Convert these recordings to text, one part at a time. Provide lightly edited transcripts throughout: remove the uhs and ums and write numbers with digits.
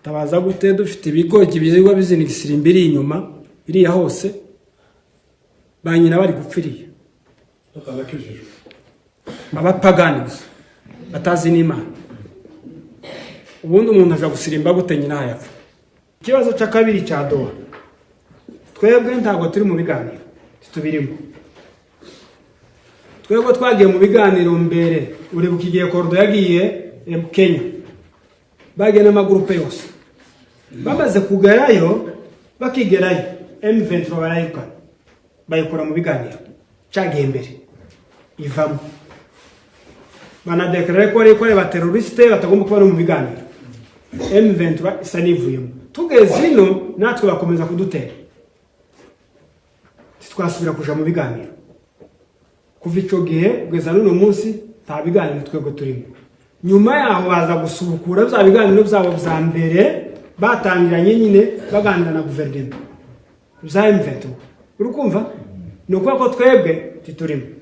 Tabaza gute dufite ibigoryi birirwa bizinika isirimbi iri inyuma iriya hose, ba nyina bari gupfiriye? Batanakijijwe. Abapagani gusa batazi n'Imana. Ubundi umuntu aja gusirimba gute nyina yapfa? Ikibazo cya kabiri cya Doha, twebwe ntabwo turi mu biganiro, tubirimo. Twebwe twagiye mu biganiro mbere. Uribuka igihe Kordo yagiye Kenya, bagiye n'amagurupe yose. Bamaze kugerayo, bakigerayo, M23 barayirukana, bayikura mu biganiro. Cyagiye mbere ivamo, banadekarare ko ari ba terroriste, batagomba kuba no mu biganiro. M23 isa n'ivuyemo. Tugeze ino natwe bakomeza kudutera, twasubira kuja mu biganiro. Kuva ico gihe kugeza n'uno munsi nta biganiro twebwe turimo. Nyuma yaho baza gusubukura bya biganiro byabo bya mbere batangiranye nyine, baganira na guverinoma bya M23. Uri kumva, ni ukuvuga ko twebwe titurimo.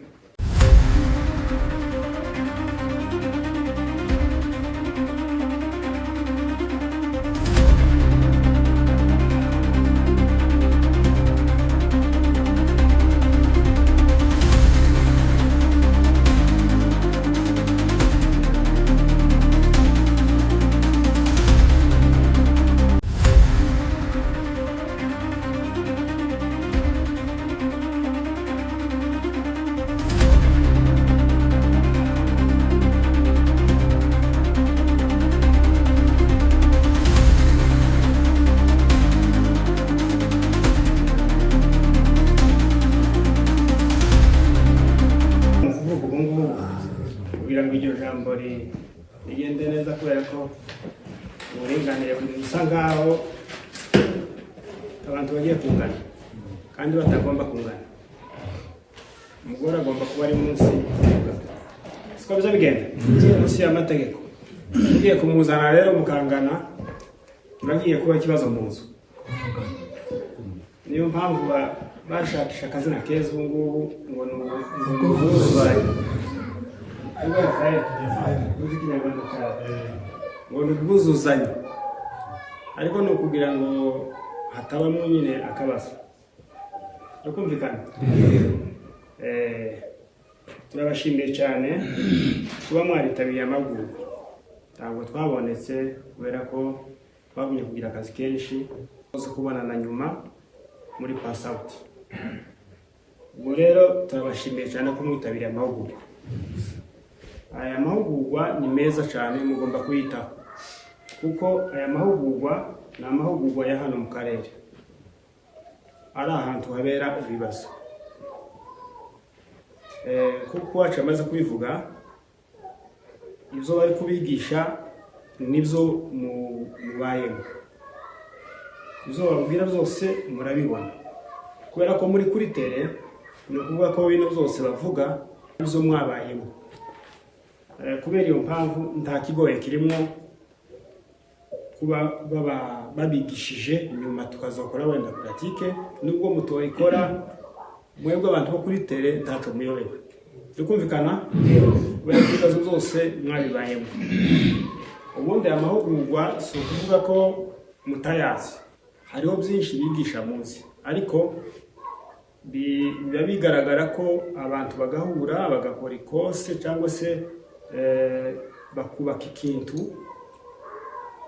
Mu kuvuga ubu ngubu kugira ngo iryo jambo rigende neza, kubera ko uburinganire busa nkaho abantu bagiye kungana kandi batagomba kungana. Umugore agomba kuba ari munsi, siko biza bigenda, munsi y'amategeko. Ugiye kumuzana rero mukangana, muragiye kuba ikibazo mu nzu. Niyo mpamvu bashakisha akazina keza ubu ngubu ngo ni ubwuzuzanye. Ariko Rafael, uzi Ikinyarwanda cyawe, ngo ni ubwuzuzanye, ariko ni ukugira ngo hatabamo nyine akabazo. Turakumvikana. Turabashimiye cyane kuba mwaritabiriye amahugurwa. Ntabwo twabonetse kubera ko twagumye kugira akazi kenshi, tuzi kubonana nyuma muri pass out. Ubwo rero turabashimiye cyane ko mwitabiriye amahugurwa. Aya mahugurwa ni meza cyane, mugomba kuyitaho, kuko aya mahugurwa ni amahugurwa ya hano mu karere, ari ahantu habera ibibazo. Kuko uwacu amaze kubivuga, ibyo bari kubigisha nibyo mubayemo, ibyo bababwira byose murabibona, kubera ko muri kuri terrain. Ni ukuvuga ko bino byose bavuga ibyo mwabayemo. Kubera iyo mpamvu nta kigoye kirimo kuba baba babigishije, nyuma tukazakora wenda pratique. Nubwo mutoyikora, mwebwe abantu bo kuri terrain ntaco muyobewe. Turi kumvikana? Kubera ko ibibazo byose mwabibayemo. Ubundi aya mahugurwa si ukuvuga ko mutayazi, hariho byinshi bigisha munsi, ariko biba bigaragara ko abantu bagahura bagakora ikose cyangwa se bakubaka ikintu,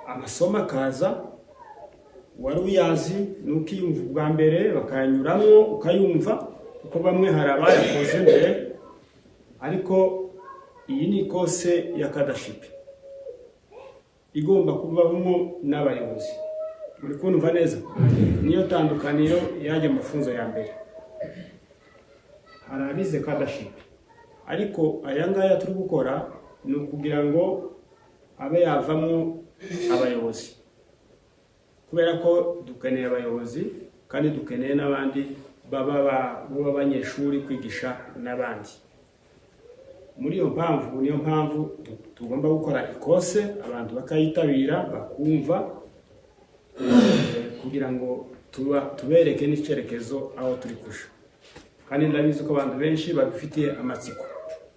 amasomo akaza wari uyazi ni ukiyumva ubwa mbere, bakayanyuramo ukayumva, kuko bamwe hari abayakoze mbere. Ariko iyi ni ikose ya cadreship igomba kubamo n'abayobozi. Muri kumva neza? Niyo tandukaniro y'ajya mafunzo ya mbere. Hari abize cadreship, ariko aya ngaya turi gukora ni ukugira ngo abe yavamo abayobozi, kubera ko dukeneye abayobozi kandi dukeneye n'abandi baba b'abanyeshuri kwigisha n'abandi. Muri iyo mpamvu, niyo mpamvu tugomba gukora ikose, abantu bakayitabira, bakumva, kugira ngo tubereke n'icyerekezo aho turi kuja. Kandi ndabizi ko abantu benshi babifitiye amatsiko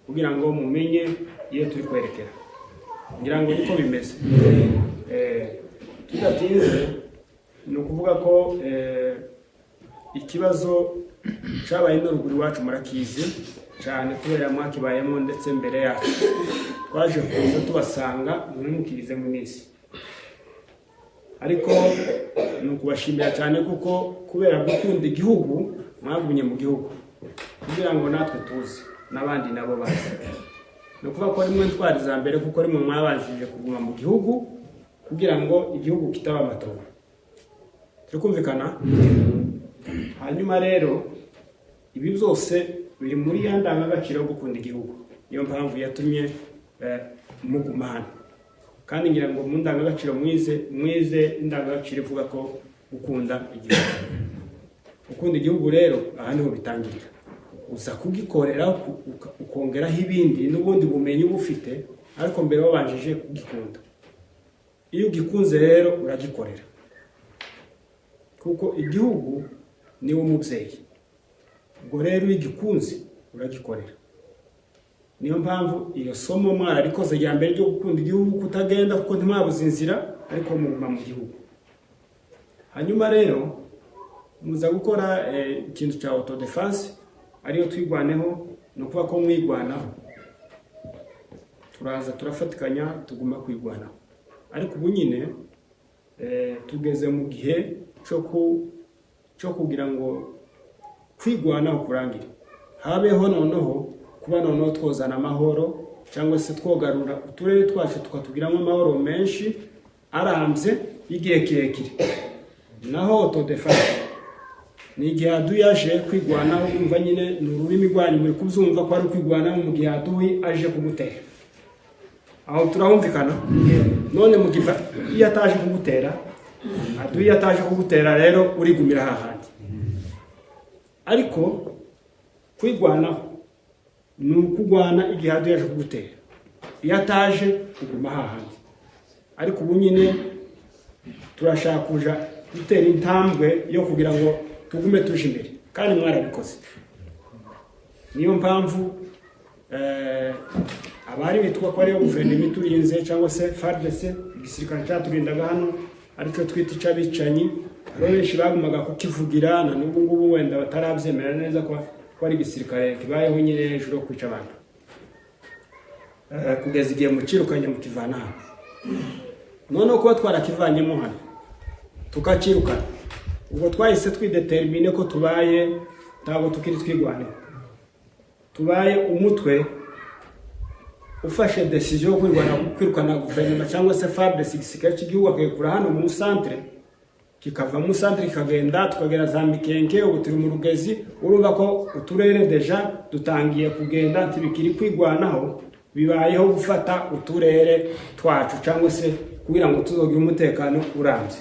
kugira ngo mumenye iyo turi kwerekera. Ngira ngo niko bimeze. Tudatinze, ni ukuvuga ko ikibazo cyabaye ino ruguru iwacu murakizi cyane, kubera mwakibayemo ndetse mbere yacu. Twaje kuza tubasanga muri mukirize mu minsi, ariko ni ukubashimira cyane kuko kubera gukunda igihugu mwagumye mu gihugu kugira ngo natwe tuze n'abandi nabo baze. Ni ukuvuga ko rimwe ntwari za mbere, kuko rimwe mwabanjije kuguma mu gihugu kugira ngo igihugu kitaba amatongo. Turi kumvikana? Hanyuma rero ibi byose biri muri ya ndangagaciro yo gukunda igihugu, niyo mpamvu yatumye muguma hano. Kandi ngira ngo mu ndangagaciro mwize indangagaciro ivuga ko gukunda igihugu. Gukunda igihugu rero aha niho bitangirira, uza kugikorera ukongeraho ibindi n'ubundi bumenyi uba ufite, ariko mbere wabanjije kugikunda. Iyo ugikunze rero uragikorera, kuko igihugu niwo mubyeyi. Ubwo rero iyo ugikunze uragikorera. Niyo mpamvu iyo somo mwararikoze rya mbere ryo gukunda igihugu, kutagenda kuko ntimwabuze inzira, ariko muguma mu gihugu. Hanyuma rero muza gukora ikintu cya autodefense, ariyo twigwaneho. Ni ukuvuga ko mwigwanaho, turaza turafatikanya tuguma kwigwanaho. Ariko ubu nyine tugeze mu gihe cyo kugira ngo kwigwanaho kurangire, habeho noneho kuba noneho twozana amahoro, cyangwa se twogarura uturere twacu tukatugiramo amahoro menshi arambye y'igihe kirekire. Naho autodefense ni igihe aduyi aje kwigwanaho, umva nyine ni ururimi rwanyu muri kubyumva ko ari ukwigwanaho mu gihe aduyi aje kugutera. Aho turahumvikana? None mu gihe iyo ataje kugutera, aduyi ataje kugutera rero urigumira hahandi. Ariko kwigwanaho ni ukugwana igihe aduyi aje kugutera, iyo ataje uguma hahandi. Ariko ubu nyine turashaka kuja gutera intambwe yo kugira ngo tugume tuje imbere, kandi mwarabikoze. Niyo mpamvu abari bitwa ko ariyo guverinoma iturinze, cyangwa se FARDC, igisirikare cyaturindaga hano, aricyo twita icy'abicanyi, hariho benshi bagumaga kukivugira na n'ubu ngubu wenda batarabyemera neza ko ari igisirikare kibayeho nyine hejuru yo kwica abantu, kugeza igihe mukirukanye mukivana hano. Noneho kuba twarakivanyemo hano tukakirukana, ubwo twahise twidetermine ko tubaye ntabwo tukiri twigwaneho, tubaye umutwe ufashe decision yo kwirukana guverinoma cyangwa se FARDC, igisirikare cy'igihugu akayikura hano mu centre, kikava mu centre kikagenda tukagera za Mikenke, ubu turi mu Rugezi. Urumva ko uturere déjà dutangiye kugenda, ntibikiri kwigwanaho, bibayeho gufata uturere twacu cyangwa se kugira ngo tuzogire umutekano urambye.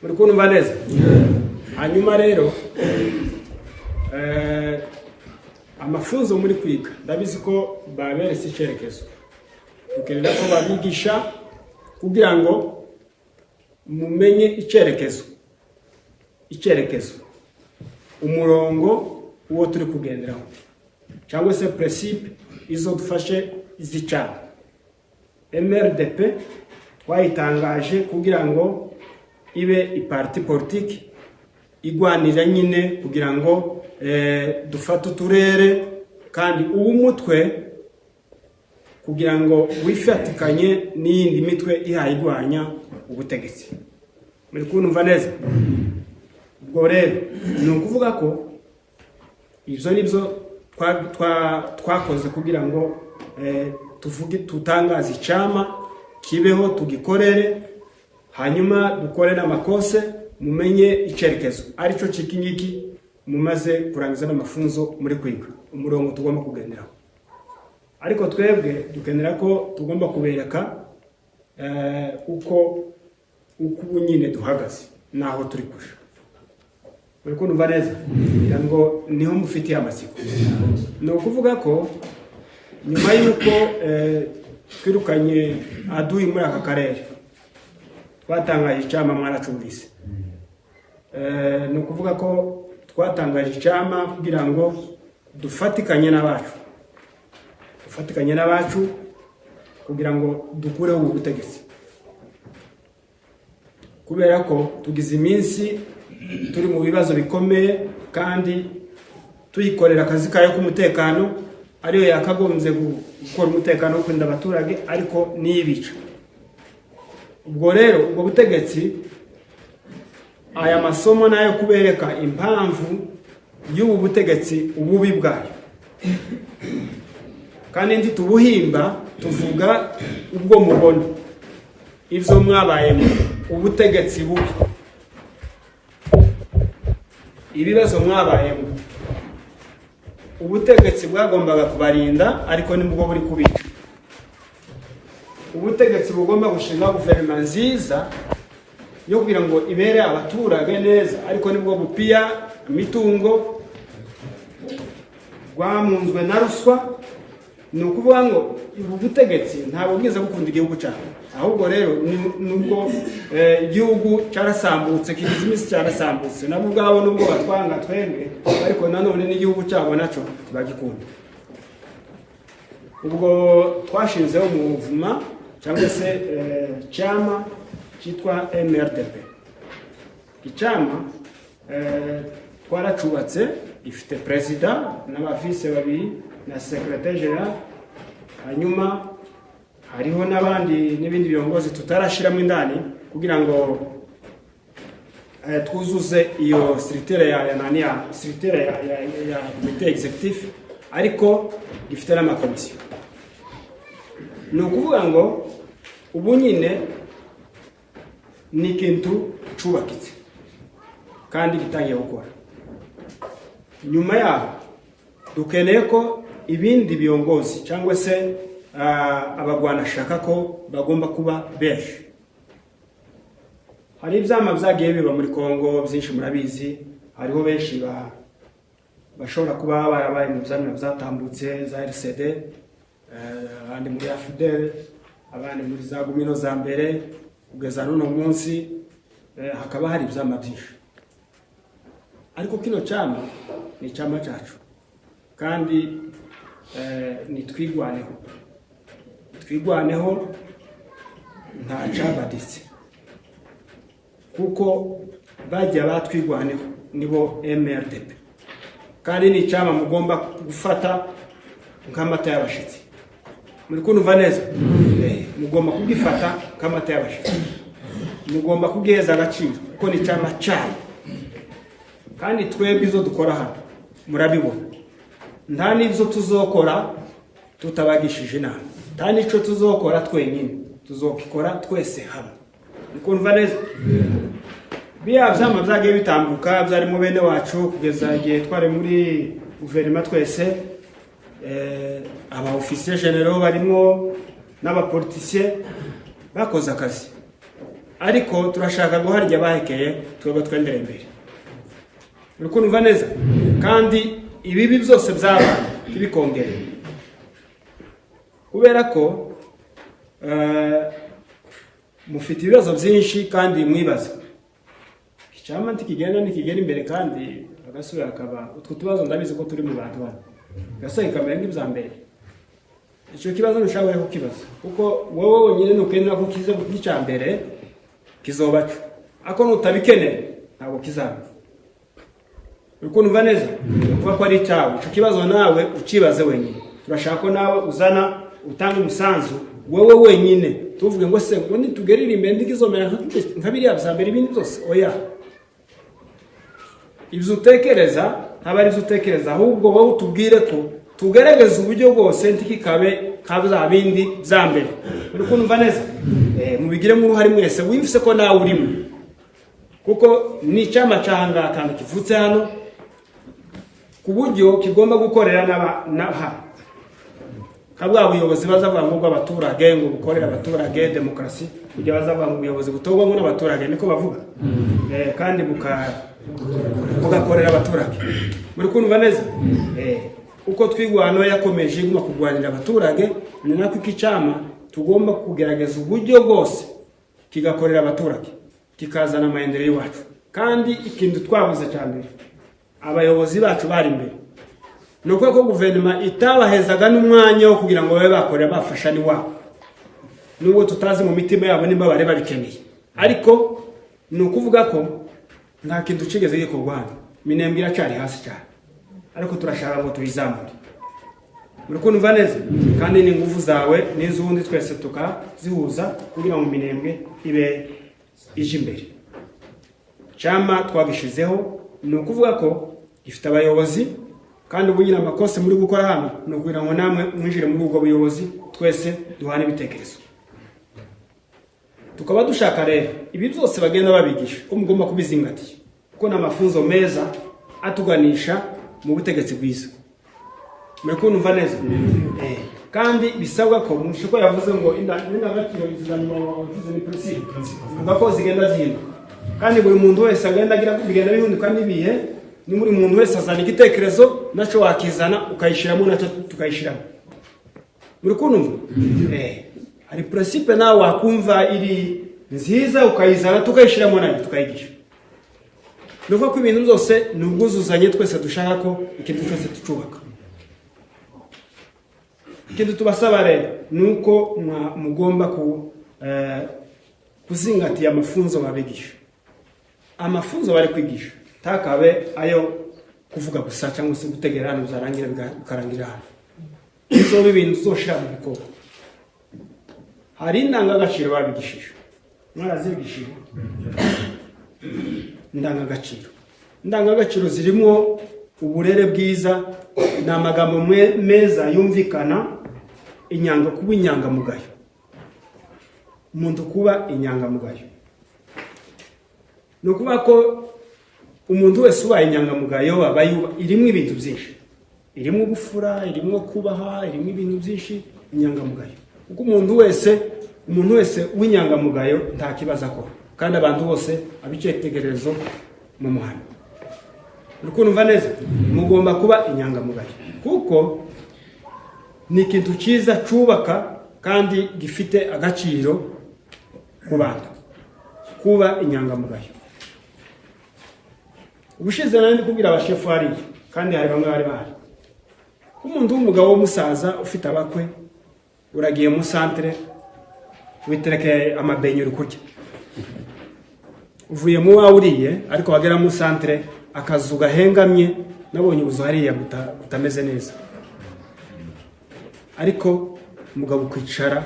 Muri kumva neza? Hanyuma rero amafunzo muri kwiga ndabizi ko baberetse icyerekezo, dukenera ko babigisha kugira ngo mumenye icyerekezo, umurongo uwo turi kugenderaho, cyangwa se principe izo dufashe zicana. MRDP twayitangaje kugira ngo ibe iparti politique igwanira nyine kugira ngo dufate uturere, kandi ubu mutwe kugira ngo wifatikanye n'iyindi mitwe ihaye igwanya ubutegetsi. Muri kumva neza? Ubwo rero ni ukuvuga ko ibyo nibyo twakoze kugira ngo tuvuge, tutangaze icyama kibeho, tugikorere, hanyuma dukore n'amakose, mumenye icyerekezo aricyo ciki ngiki mumaze kurangiza n'amafunzo muri kwiga, umurongo tugomba kugenderaho. Ariko twebwe dukenera ko tugomba kubereka uko ubu nyine duhagaze naho turi kuja. Uri kumva neza? Kugira ngo niho mufitiye amatsiko. Ni ukuvuga ko nyuma y'uko twirukanye aduyi muri aka karere, twatangaje icyama, mwaracumvise. Ni ukuvuga ko twatangaje icyama kugira ngo dufatikanye n'abacu kugira ngo dukureho ubu butegetsi. Kubera ko tugize iminsi turi mu bibazo bikomeye, kandi tuyikorera akazi kayo k'umutekano, ariyo yakagombye gukora umutekano wo kurinda abaturage, ariko niyibica. Ubwo rero ubwo butegetsi, aya masomo nayo kubereka impamvu y'ubu butegetsi, ububi bwayo. Kandi ndi tubuhimba, tuvuga ubwo mubona ibyo mwabayemo, ubutegetsi bubi, ibibazo mwabayemo. Ubutegetsi bwagombaga kubarinda, ariko nibwo buri kubica. Ubutegetsi bugomba gushinga guverinoma nziza yo kugira ngo ibere abaturage neza, ariko nibwo bupiya imitungo, rwamunzwe na ruswa. Ni ukuvuga ngo ubu butegetsi ntabwo bwiza bukunda igihugu cyacu. Ahubwo rero nubwo igihugu cyarasambutse, kigize iminsi cyarasambutse, nabo ubwabo nubwo batwanga twebwe, ariko nanone n'igihugu cyabo nacyo ntibagikunda. Ubwo twashinzeho umuvuma cyangwa se cyama cyitwa MRDP. Icyama twaracubatse, ifite perezida n'aba vice babiri na secrétaire général. Hanyuma hariho n'abandi n'ibindi biyongozi tutarashiramo indani kugira ngo twuzuze iyo structure ya nani, ya structure ya comité exécutif, ariko gifite n'amakomisiyo. Ni ukuvuga ngo ubu nyine ni ikintu cubakitse kandi gitangiye gukora. Nyuma yaho dukeneye ko ibindi biyongozi cyangwa se abagwanashaka ko bagomba kuba benshi. Hari ibyama byagiye biba muri Kongo byinshi, murabizi. Hariho benshi bashobora kuba barabaye mu byama byatambutse za RCD, abandi muri AFDL, abandi muri za Gumino za mbere kugeza n'uno munsi. Hakaba hari ibyama byinshi, ariko kino cyama ni icyama cyacu, kandi nitwigwaneho, twigwaneho, nta cabaditse, kuko bajya batwigwaneho nibo MRDP. Kandi ni icyama mugomba gufata nk'amata y'abashitsi. Muri kumva neza? Mugomba kugifata nk'amata y'abashitsi, mugomba kugiheza agaciro, kuko ni icyama cyayo. Kandi twebwe izo dukora hano murabibona, nta n'ibyo tuzokora tutabagishije inama, nta n'icyo tuzokora twenyine, tuzokikora twese hamwe. Ni kumva neza? Biriya byama byagiye bitambuka byarimo bene wacu kugeza igihe twari muri guverinoma twese, aba officiers généraux barimo n'abapoliticiens bakoze akazi, ariko turashaka guharya bahekeye, twebwe twendere imbere. Uri kumva neza? Kandi ibibi byose byabaye ntibikongere, kubera ko mufite ibibazo byinshi kandi mwibaza icyama ntikigenda, ntikigera imbere, kandi agasubira akaba utwo tubazo. Ndabizi ko turi mu bantu hano, gasore kamera nk'ibya mbere. Icyo kibazo ntushobora kukibaza, kuko wowe wenyine nukenera ko kize nk'icya mbere kizobaca, ariko nutabikenera ntabwo kizaba. Uri kumva neza? Ni ukuvuga ko ari icyawe icyo kibazo, nawe ukibaze wenyine. Turashaka ko nawe uzana, utanga umusanzu wowe wenyine. Tuvuge ngo se ngo nitugerire imbere ntikizomera nka biriya bya mbere, ibindi byose? Oya, ibyo utekereza ntabwo ari ibyo utekereza, ahubwo wowe utubwire ko tugerageza uburyo bwose ntikikabe ka bya bindi bya mbere. Uri kumva neza? Mubigiremo uruhare mwese, wumvise ko nawe urimo, kuko ni icyama cy'ahangaha kandi kivutse hano, ku buryo kigomba gukorera n'aba nka bwa buyobozi bazavuga ngo bw'abaturage, ngo bukorere abaturage, demokarasi, kujya bazavuga ngo ubuyobozi butorwa ngo n'abaturage, niko bavuga. Kandi bugakorera abaturage. Muri kumva neza? Uko Twigwano yakomeje iguma kurwanira abaturage, ni nako iki cyama tugomba kugerageza uburyo bwose kigakorera abaturage, kikazana amaendeleo y'iwacu. Kandi ikintu twabuze cya mbere, abayobozi bacu bari imbere, ni uko ko guverinoma itabahezaga n'umwanya wo kugira ngo babe bakorera, bafasha n'iwabo, nubwo tutazi mu mitima yabo nimba bari babikeneye, ariko Ni ukuvuga ko nta kintu kigeze gikorwa hano. Minembwe iracyari hasi cyane, ariko turashaka ngo tuyizamure. Muri kumva neza? Kandi ni ingufu zawe n'iz'undi twese tukazihuza kugira ngo Minembwe ibe ije imbere. Chama twagishizeho, ni ukuvuga ko gifite abayobozi, kandi ubu nyine amakosa muri gukora hano ni ukugira ngo namwe mwinjire muri ubwo buyobozi, twese duhane ibitekerezo. Tukaba dushaka rero ibi byose bagenda babigisha ko mugomba kubizingatia, kuko ni amafunzo meza atuganisha mu butegetsi bwiza. Muri kumva neza? Kandi bisabwa ko umushuko yavuze ngo indangagaciro izanyuma wavuze ni principe, avuga ko zigenda zihinduka, kandi buri muntu wese agenda agira bigenda bihinduka n'ibihe. Ni buri muntu wese azana igitekerezo nacyo wakizana ukayishiramo, nacyo tukayishiramo. Muri kumva? Hari principe nawe wakumva iri nziza ukayizana tukayishiramo nayo tukayigisha. Ni ukuvuga ko ibintu byose ni ubwuzuzanye, twese dushaka ko ikintu cyose tucubaka. Ikintu tubasaba rero ni uko mugomba kuzingatia amafunzo babigisha. Amafunzo bari kwigisha takabe ayo kuvuga gusa cyangwa se gutegera hano bizarangira bikarangira hano. Izo ibintu tuzoshira mu bikorwa. Hari indangagaciro babigishije, mwarazigishije indangagaciro. Indangagaciro zirimo uburere bwiza, ni amagambo meza yumvikana, inyanga kuba inyangamugayo, umuntu kuba inyangamugayo. Ni ukuvuga ko umuntu wese ubaye inyangamugayo aba irimo ibintu byinshi, irimo ubufura, irimo kubaha, irimo ibintu byinshi. Inyangamugayo, kuko umuntu wese w'inyangamugayo nta kibazo akora, kandi abantu bose abicyitegererezo mu muhanda. Uri kumva neza? Mugomba kuba inyangamugayo kuko ni ikintu cyiza cyubaka kandi gifite agaciro ku bantu, kuba inyangamugayo. Ubushize nari kubwira abashefu hariya, kandi hari bamwe bari bahari, umuntu w'umugabo w'umusaza ufite abakwe, uragiye mu centre witereke amabenyo uri kurya, uvuye mu wawe uriye, ariko wagera mu centre akazu gahengamye, nabonye ubuzu hariya butameze neza, ariko umugabo ukwicara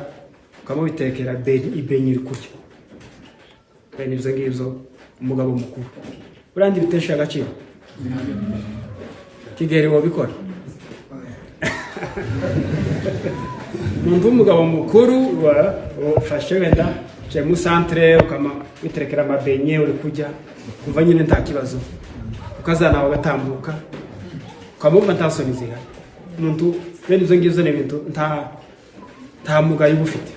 ukamubitekera ibenyo uri kurya, bene ibyo ngibyo umugabo mukuru urandi bitesha agaciro. Kigeri wabikora. Umuntu w'umugabo mukuru ufashe wenda uciye mu centre ukama witerekera amabenye uri kujya, umva nyine nta kibazo, ukazana ugatambuka ukamumva nta soni zihari. Umuntu bene ibyo ngibyo ni ibintu nta mugayo uba ufite.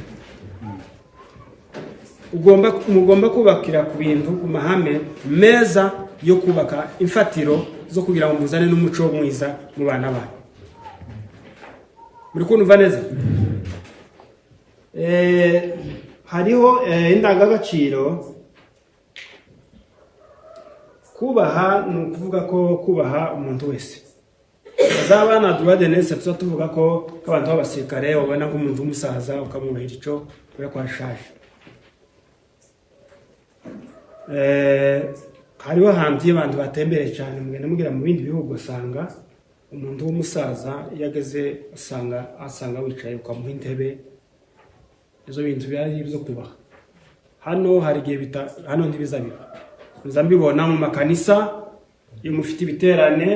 Mugomba kubakira ku bintu, ku mahame meza yo kubaka imfatiro zo kugira ngo muzane n'umuco mwiza mu bana banyu. Muri kumva neza? Hariho indangagaciro. Kubaha ni ukuvuga ko kubaha umuntu wese. Azabana droit de naissance tuza tuvuga ko abantu b'abasirikare babona ko umuntu w'umusaza ukamwubahira ico kubera ko ashaje. Hariho ahantu iyo abantu batembereye cyane, mugenda mugira mu bindi bihugu usanga umuntu w'umusaza iyo ageze asanga wicaye ukamuha intebe. Izo bintu byari ibyo kubaha. Hano hari igihe hano ntibizabiba. Nza mbibona mu makanisa iyo mufite ibiterane,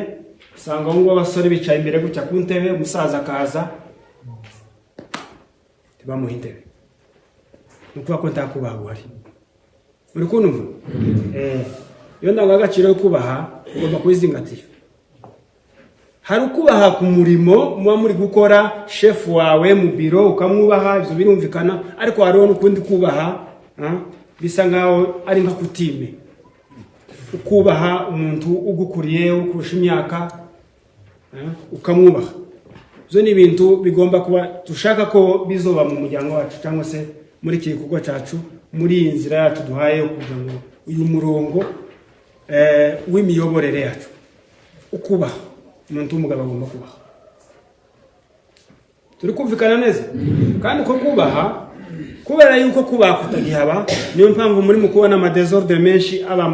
usanga ngo abasore bicaye imbere gutya ku ntebe, umusaza akaza ntibamuhe intebe. Ni ukuvuga ko nta kubaha uhari. Uri kumva? Iyo ndangagaciro yo kubaha ugomba kuyizingatia. Hari ukubaha ku murimo muba muri gukora, chef wawe mu biro ukamwubaha, ibyo birumvikana, ariko hariho n'ukundi kubaha bisa nkaho ari nka kutime. Ukubaha umuntu ugukuriye ukurusha imyaka, ukamwubaha. Ibyo ni ibintu bigomba kuba dushaka ko bizoba mu muryango wacu cyangwa se muri iki gikorwa cyacu, muri iyi nzira yacu duhaye kugira ngo uyu murongo w'imiyoborere yacu. Ukubaha umuntu w'umugabo agomba kubaha. Turi kumvikana neza? Kandi uko kubaha Kubera yuko kubaha kutagihaba, niyo mpamvu muri mu kubona ama désordre menshi aba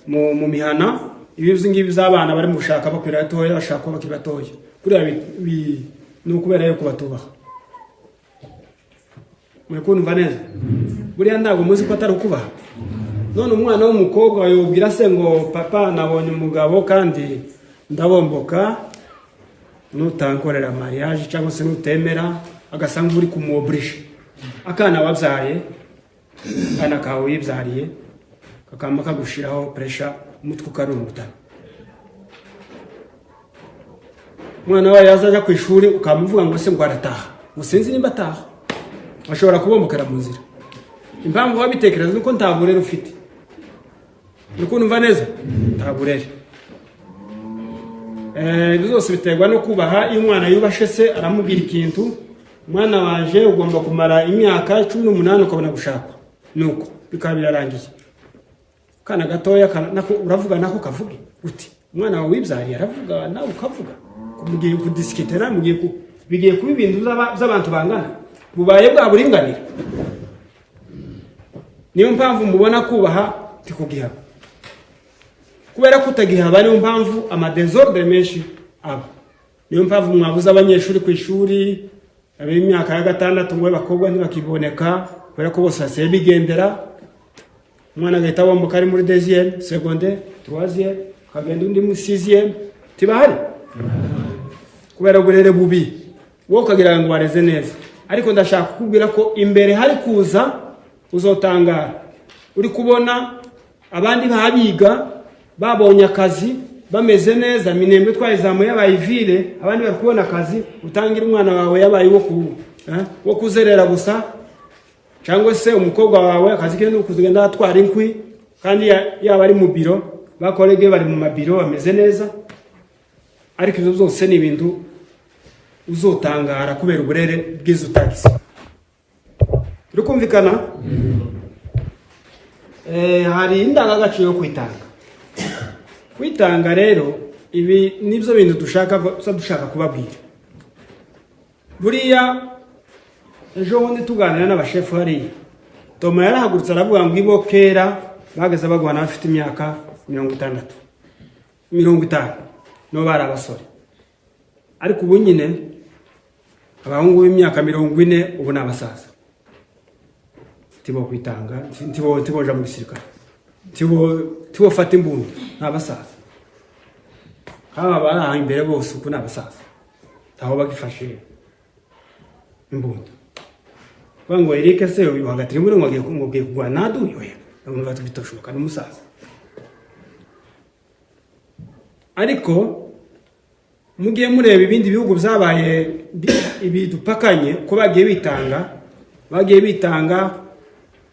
mu mihana. Ibi ngibi by'abana bari mu gushaka bakiri batoya, bashaka kuba bakiri batoya kuriya, ni ukubera yuko batubaha. Muri kumva neza? Buriya ntabwo muzi ko atari ukubaha. None umwana w'umukobwa yubwira se ngo: "Papa, nabonye umugabo kandi ndabomboka, nutankorera mariage cyangwa se nutemera," agasa nk'uri kumuobliger akana wabyaye, akana kawe wibyariye, kakaba kagushiraho pressure, umutwe ukarungutana. Umwana wawe yazaja ku ishuri, ukamuvuga ngo se ngo arataha, ngo sinzi nimba ataha, ashobora kubombokera mu nzira. Impamvu wabitekereza nuko nta burere ufite. Uri kumva neza? Nta burere. Ibyo byose biterwa no kubaha. Iyo umwana yubashe se, aramubwira ikintu: "Umwana wanje, ugomba kumara imyaka 18 ukabona gushakwa," nuko bikaba birarangiye. Kana gatoya nako uravuga, nako kavuge uti umwana wawe wibyariye aravuga, nawe ukavuga, mugiye kudisikitera, mugiye ku bigiye kuba ibintu by'abantu bangana, bubaye bwa buringanire. Niyo mpamvu mubona kubaha tikugihaba. Kubera ko utagihaba, niyo mpamvu ama désordre menshi aba. Niyo mpamvu mwabuze abanyeshuri ku ishuri ab'imyaka ya gatandatu, ngo abakobwa ntibakiboneka, kubera ko bose basigaye bigendera. Umwana agahita abomboka ari muri deuxième seconde, troisième, akagenda undi muri sixième, tibahari kubera uburere bubi. Wowe ukagira ngo wareze neza, ariko ndashaka kukubwira ko imbere hari kuza uzotangara uri kubona abandi babiga babonye akazi, bameze neza. Minembwe twayizamuye, yabaye ivile, abandi bari kubona akazi, utangira umwana wawe yabaye wo kuzerera gusa, cyangwa se umukobwa wawe akazi ke ni ukugenda atwara inkwi, kandi yaba ari mu biro, bakorege bari mu mabiro bameze neza. Ariko ibyo byose ni ibintu uzotangara kubera uburere bwiza utagize. Turi kumvikana? Hari indangagaciro yo kwitanga. Kwitanga rero, ibi nibyo bintu dushaka kubabwira. Buriya ejo bundi tuganira n'abashefu hariya, Toma yarahagurutse aravuga ngo ibo kera bageze bagwana bafite imyaka 60, 50, nibo bari abasore. Ariko ubu nyine abahungu b'imyaka 40 ubu ni abasaza, tibo kwitanga, tiboja mu gisirikare, tibofata imbunda, ni abasaza. Nk'aba bari aha imbere bose uku ni abasaza, ntaho bagifashe imbunda. Kuvuga ngo Eric se uyu hagati muri ngo agiye kurwana naduye, oya, ndumva bitoshoboka, ni umusaza. Ariko mugiye mureba ibindi bihugu byabaye ibi dupakanye, ko bagiye bitanga, bagiye bitanga,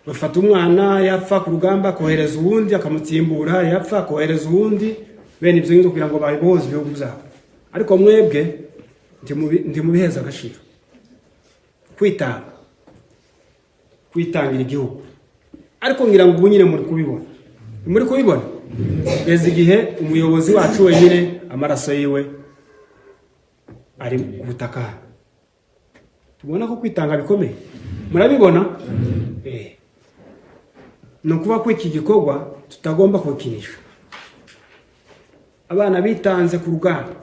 bafata umwana yapfa ku rugamba akohereza uwundi akamutsimbura, yapfa akohereza uwundi, bene ibyo ngibyo, kugira ngo babohoze ibihugu byabo. Ariko mwebwe ntimubiheza agaciro. Kwitanga, kwitangira igihugu. Ariko ngira ngo ubu nyine muri kubibona, muri kubibona kugeza igihe umuyobozi wacu wenyine amaraso yiwe ari ku butaka. Tubona ko kwitanga bikomeye, murabibona. Ni ukuvuga ko iki gikorwa tutagomba kugikinisha. Abana bitanze ku rugamba,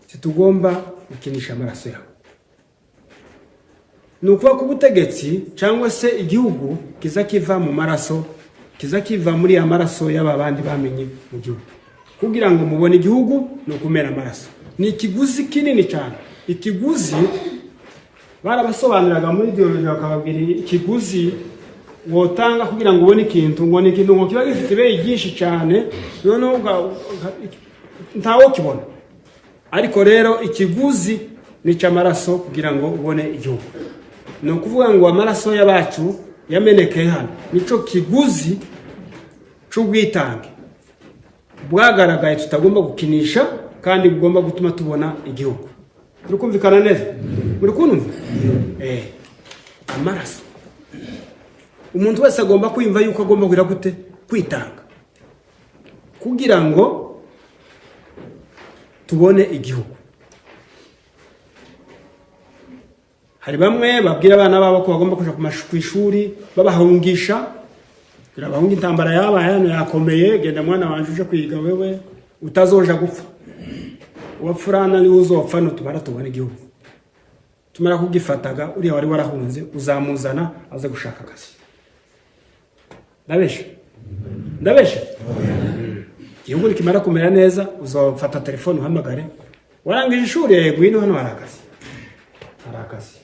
ntitugomba gukinisha amaraso yabo. Ni ukuvuga ko ubutegetsi cyangwa se igihugu kiza kiva mu maraso, kiza kiva muri ya maraso y'aba bandi bamenye mu gihugu. Kugira ngo mubone igihugu ni ukumena amaraso, ni ikiguzi kinini cyane. Ikiguzi barabasobanuriraga muri idéologie, bakababwira ikiguzi wotanga kugira ngo ubone ikintu, ngo ni ikintu ngo kiba gifite ibeyi ryinshi cyane, noneho ntawo kibona. Ariko rero ikiguzi ni icy'amaraso kugira ngo ubone igihugu. Ni ukuvuga ngo amaraso y'abacu yamenekeye hano nicyo kiguzi cy'ubwitange bwagaragaye tutagomba gukinisha, kandi bugomba gutuma tubona igihugu. Turi kumvikana neza? Muri kunumva? Amaraso, umuntu wese agomba kwiyumva yuko agomba kugira gute? Kwitanga kugira ngo tubone igihugu. Hari bamwe babwira abana babo ko bagomba kuja ku ishuri, babahungisha kugira bahunge intambara yabaye hano yakomeye. Genda mwana wanje uje kwiga, wewe utazoja gupfa, uwapfurana niwe uzopfa. Nutumara tubona igihugu, tumara kugifataga, uriya wari warahunze uzamuzana aze gushaka akazi. Ndabesha? Ndabesha? Igihugu nikimara kumera neza, uzafata telefone uhamagare: "Warangije ishuri? Yego, ino hano hari akazi, hari akazi."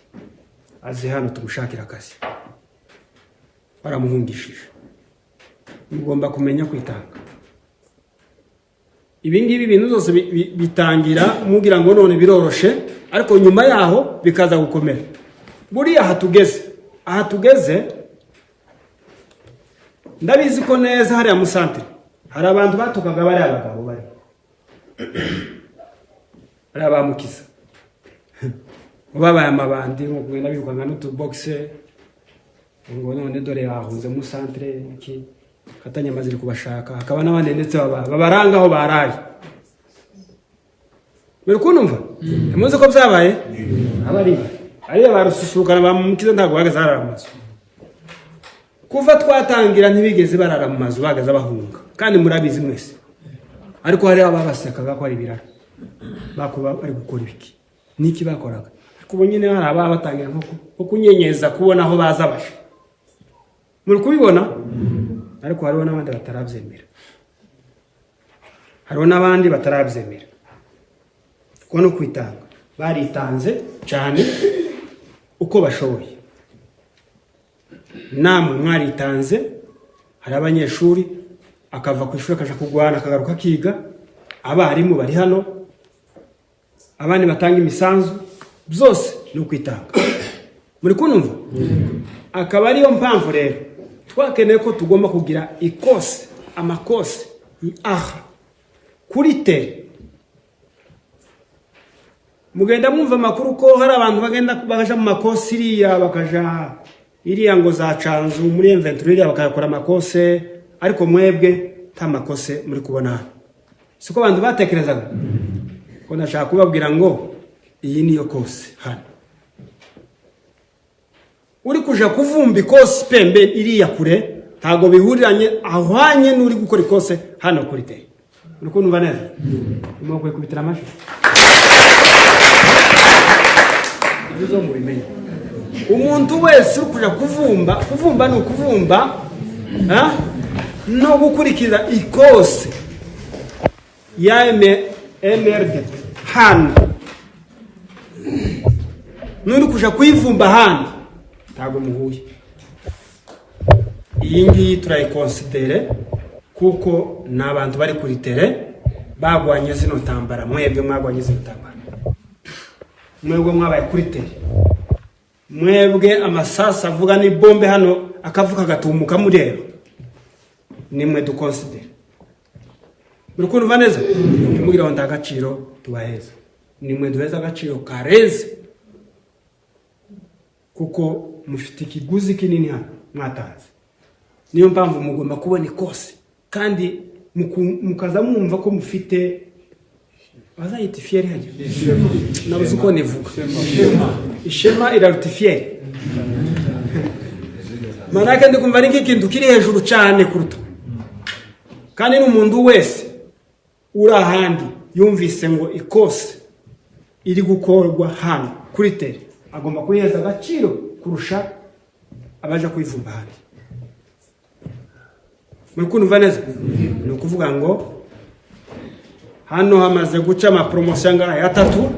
Aze hano tumushakira akazi. Waramuhungishije. Mugomba kumenya kwitanga. Ibi ngibi, ibintu byose bitangira mugira ngo none biroroshe, ariko nyuma yaho bikaza gukomera. Buriya aha tugeze, ndabizi ko neza hariya mu santere hari abantu batukaga bariya abagabo bariya bamukiza ngo babaye amabandi, ngo kugenda birukanka n'utubogise, ngo none dore bahunze mu santere, iki katanyama ziri kubashaka. Hakaba n'abandi ndetse babaranga aho baraye. Muri kunumva, ntimuzi ko byabaye? Abari ariya barususurukana bamukiza ntabwo bahagaze barara mu mazu. Kuva twatangira ntibigeze barara mu mazu, bahagaze bahunga, kandi murabizi mwese. Ariko hari ababasekaga ko ari ibirara, bakuba bari gukora ibiki niki bakoraga. Ariko ubu nyine hari ababa batangira nko kunyenyeza kubona aho baza baje, muri kubibona. Ariko hariho n'abandi batarabyemera, hariho n'abandi batarabyemera kuko no kwitanga baritanze cyane uko bashoboye. Namwe mwaritanze. Hari abanyeshuri akava ku ishuri akaja kurwana, akagaruka akiga. Abarimu bari hano, abandi batanga imisanzu, byose ni ukwitanga. Muri kunumva? Akaba ariyo mpamvu rero twakeneye ko tugomba kugira ikosi, amakosi aha kuri terrain. Mugenda mwumva amakuru ko hari abantu bagenda bakaja mu makosi iriya, bakaja iriya ngo za Canzu muri M23 iriya, bakayakora amakose, ariko mwebwe nta makose muri kubona hano. Siko abantu batekerezaga? Ko ndashaka kubabwira ngo iyi niyo kose hano. Uri kuja kuvumba ikosi pembe iriya kure ntabwo bihuriranye, ahwanye n'uri gukora ikose hano kuri terrain. Uri kumva neza? Urimo kwikubitira amashyi. Ibyo zo mubimenye. Umuntu wese uri kuja kuvumba, kuvumba ni ukuvumba, ha? No gukurikiza ikose ya MRDP hano, n'uri kuja kuyivumba ahandi, ntabwo muhuye. Iyi ngiyi turayikonsidere kuko ni abantu bari kuri terrain bagwanye zino ntambara. Mwebwe mwagwanye zino ntambara, mwebwe mwabaye kuri terrain, mwebwe amasasu avuga ni bombe hano akavuka agatumuka mureba, nimwe dukonsidere. Muri kumva neza? Ntimugire ngo nta gaciro tubaheza. Nimwe duheza agaciro karenze, kuko mufite ikiguzi kinini hano mwatanze. Niyo mpamvu mugomba kubona ikose kandi mukaza mwumva ko mufite, bazayita ifierté. Hajya nabuze uko nivuga. Ishema iraruta ifierté. Manake ndi kumva ari nk'ikintu kiri hejuru cyane kuruta. Kandi n'umuntu wese uri ahandi yumvise ngo ikose iri gukorwa hano kuri terrain, agomba kuyiheza agaciro kurusha abaje kuyivumba ahandi. Muri kumva neza? Ni ukuvuga ngo hano hamaze guca amaporomosiyo angahe? Atatu,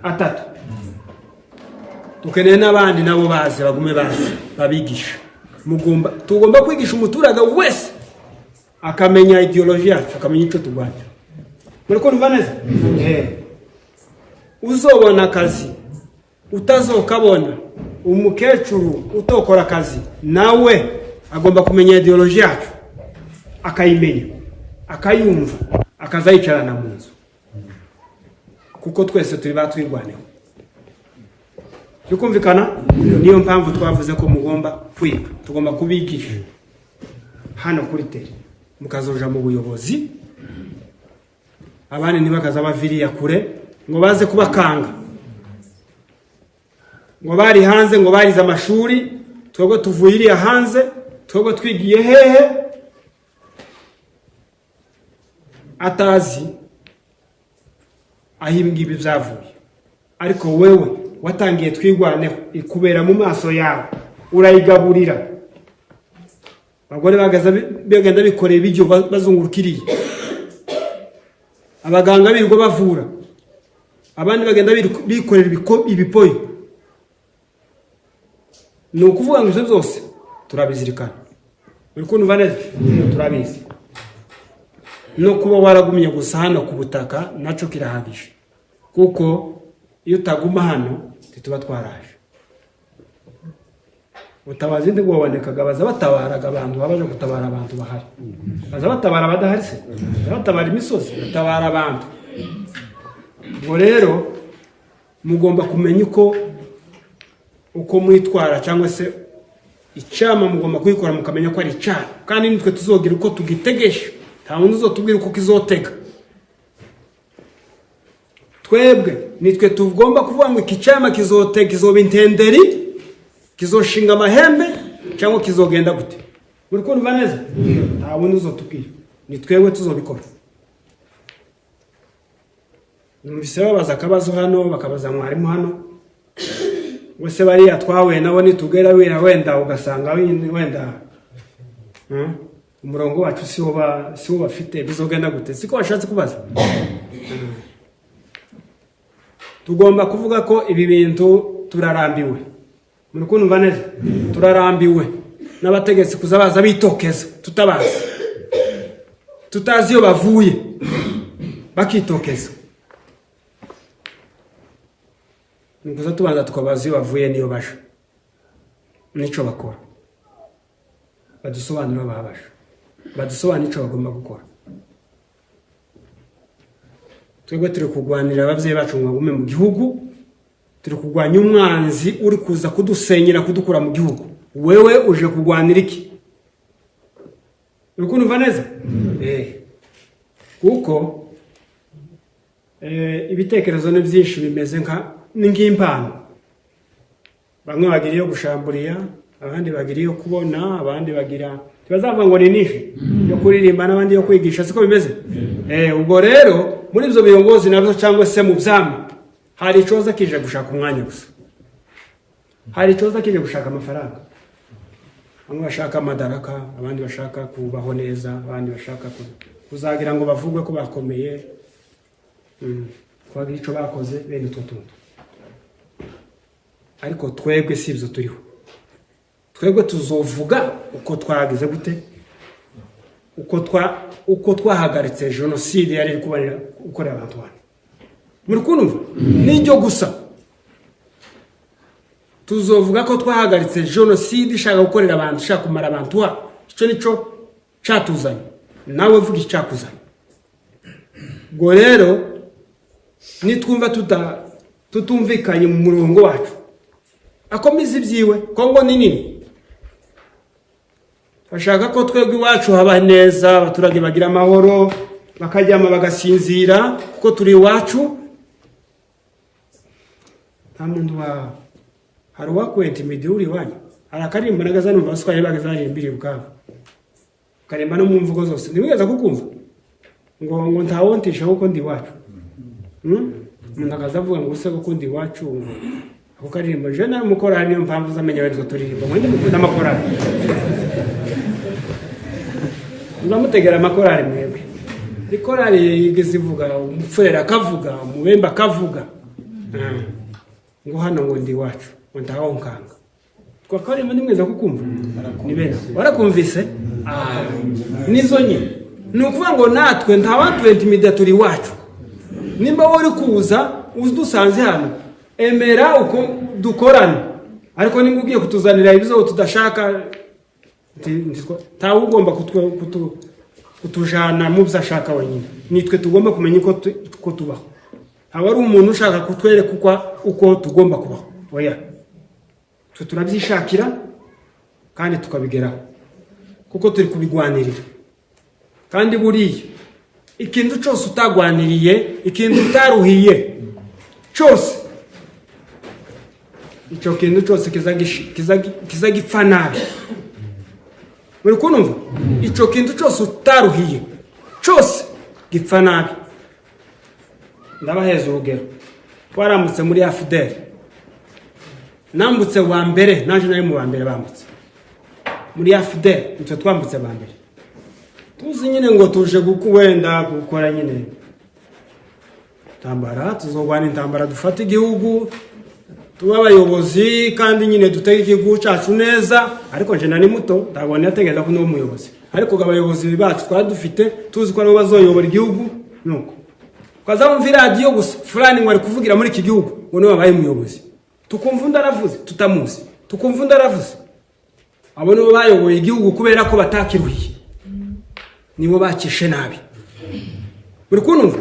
atatu. Dukeneye n'abandi nabo baze, bagume baze babigisha. Mugomba, tugomba kwigisha umuturage wese akamenya ideology yacu, akamenya icyo turwanya. Muri kumva neza? Uzobona akazi, utazokabona, umukecuru utokora akazi nawe agomba kumenya ideology yacu, akayimenya, akayumva, akaza yicarana mu nzu, kuko twese turi batwirwaneho. Bikumvikana? Niyo mpamvu twavuze ko mugomba kwiga, tugomba kubigisha hano kuri terrain, mukazoja mu buyobozi. Abandi ntibakaza baviriya kure ngo baze kubakanga. Ngo bari hanze, ngo barize amashuri, twebwe tuvuye iriya hanze, twebwe twigiye hehe? Atazi aho ibi ngibi byavuye. Ariko wewe watangiye Twirwaneho, ikubera mu maso yawe, urayigaburira. Abagore bagenda bikoreye ibiryo, bazunguruka iriya, abaganga birirwa bavura, abandi bagenda bikorera ibipoyo. Ni ukuvuga ngo ibyo byose turabizirikana. Uri kumva neza? Turabizi. No kuba waragumye gusa hano ku butaka nacyo kirahagije, kuko iyo utaguma hano ntituba twaraje. Ubutabazi ntibwabonekaga. Baza batabaraga abantu, baba baje gutabara abantu bahari, baza batabara abadahari se? Baza batabara imisozi, batabara abantu. Ubwo rero mugomba kumenya uko mwitwara, cyangwa se icyama mugomba kuyikora, mukamenya ko ari icyaha, kandi nitwe tuzogira uko tugitegesha. Nta wundi uzotubwira uko kizotega. Twebwe nitwe tugomba kuvuga ngo iki cyama kizotega, kizoba intenderi, kizoshinga amahembe, cyangwa kizogenda gute. Muri kumva neza? Nta wundi uzotubwira, ni twebwe tuzobikora. Numvise babaza akabazo hano, bakabaza mwarimu hano wese, bariya twahuye nabo nitugera wenda ugasanga wenda umurongo wacu siwo bafite, bizogenda gute? Siko bashatse kubaza? Tugomba kuvuga ko ibi bintu turarambiwe. Muri kumva neza? Turarambiwe n'abategetsi kuza baza bitokeza tutabazi, tutazi iyo bavuye, bakitokeza. Ni ukuza tubanza tukabaza iyo bavuye n'iyo baje n'icyo bakora, badusobanurire babasha, badusobanurire icyo bagomba gukora. Twebwe turi kurwanira ababyeyi bacu ngo bagume mu gihugu, turi kurwanya umwanzi uri kuza kudusenyera, kudukura mu gihugu. Wewe uje kurwanira iki? Uri kumva neza? Kuko ibitekerezo ni byinshi, bimeze nka ni nk'impano. Bamwe bagira iyo gushamburiya, abandi bagira iyo kubona, abandi bagira, ntibazavuga ngo ni nishi yo kuririmba, n'abandi yo kwigisha. Siko bimeze? Ubwo rero muri ibyo biyongozi nabyo, cyangwa se mu byama, hari icoza kije gushaka umwanya gusa, hari icoza kije gushaka amafaranga. Bamwe bashaka amadaraka, abandi bashaka kubaho neza, abandi bashaka kuzagira ngo bavugwe ko bakomeye, ko bagira icyo bakoze, bene utwo tuntu. Ariko twebwe si ibyo turiho. Twebwe tuzovuga uko twagize gute, uko twahagaritse jenoside yari iri gukorera abantu hano. Muri kumva? Nijyo gusa tuzovuga ko twahagaritse jenoside ishaka gukorera abantu, ishaka kumara abantu hano. Icyo nicyo cyatuzanye. Nawe vuga icyakuzanye. Ubwo rero nitwumva tutumvikanye mu murongo wacu, akomeza ibyiwe. Kongo ni nini. Bashaka ko twebwe iwacu haba neza, abaturage bagira amahoro, bakaryama bagasinzira, kuko turi iwacu. Nta muntu wa hari uwakwenta imidi uri iwanyu. Hari akaririmbo nagaza numva abaswahili bageze baririmbira ubwabo, ukaremba no mu mvugo zose, ntiwigeze kukumva ngo ntawontisha kuko ndi iwacu. Umuntu akaza avuga ngo use kuko ndi iwacu, ngo ako karirimbo. Je nari umukorali, niyo mpamvu uzamenya wenda utwo turirimbo. Mwende mukunda amakorali, muzamutegera amakorali mwebwe. Ikorali yigeze ivuga, umupfurera akavuga, umubembe akavuga, ngo hano ngo ndi iwacu, ngo ntawonkanga. Twakaririmbo nimwiza kukumva ni bene warakumvise. Nizo nyine. Ni ukuvuga ngo natwe ntawatuintimida, turi iwacu. Nimba wowe uri kuza udusanze hano, emera uko dukorane, ariko nimba ugiye kutuzanira ibibazo tudashaka, ntawe ugomba kutujana mu byo ashaka wenyine. Nitwe tugomba kumenya uko tubaho. Ntabwo ari umuntu ushaka kutwereka uko tugomba kubaho. Oya, twe turabyishakira kandi tukabigeraho, kuko turi kubigwanirira. Kandi buriya ikintu cyose utagwaniriye, ikintu utaruhiye cyose, Icyo kintu cyose kiza gipfa nabi. Muri kunumva? Icyo kintu cyose utaruhiye cyose gipfa nabi. Ndabaheza urugero. Twarambutse muri AFDL, nambutse wa mbere, naje nari mu wa mbere bambutse muri AFDL. Nitwe twambutse ba mbere, tuzi nyine ngo tuje wenda gukora nyine intambara, tuzogwana intambara, dufate igihugu, tuba abayobozi kandi nyine dutege igihugu cyacu neza. Ariko nje nari muto, ntabwo natekereza ko ndi umuyobozi, ariko abayobozi bacu twari dufite tuzi ko aribo bazoyobora igihugu. Nuko twaza wumva iradiyo gusa, fulani ngo ari kuvugira muri iki gihugu, ngo niwe wabaye umuyobozi. Tukumva undi aravuze tutamuzi, tukumva undi aravuze. Abo nibo bayoboye igihugu kubera ko batakiruhiye, nibo bakishe nabi. Muri kunumva?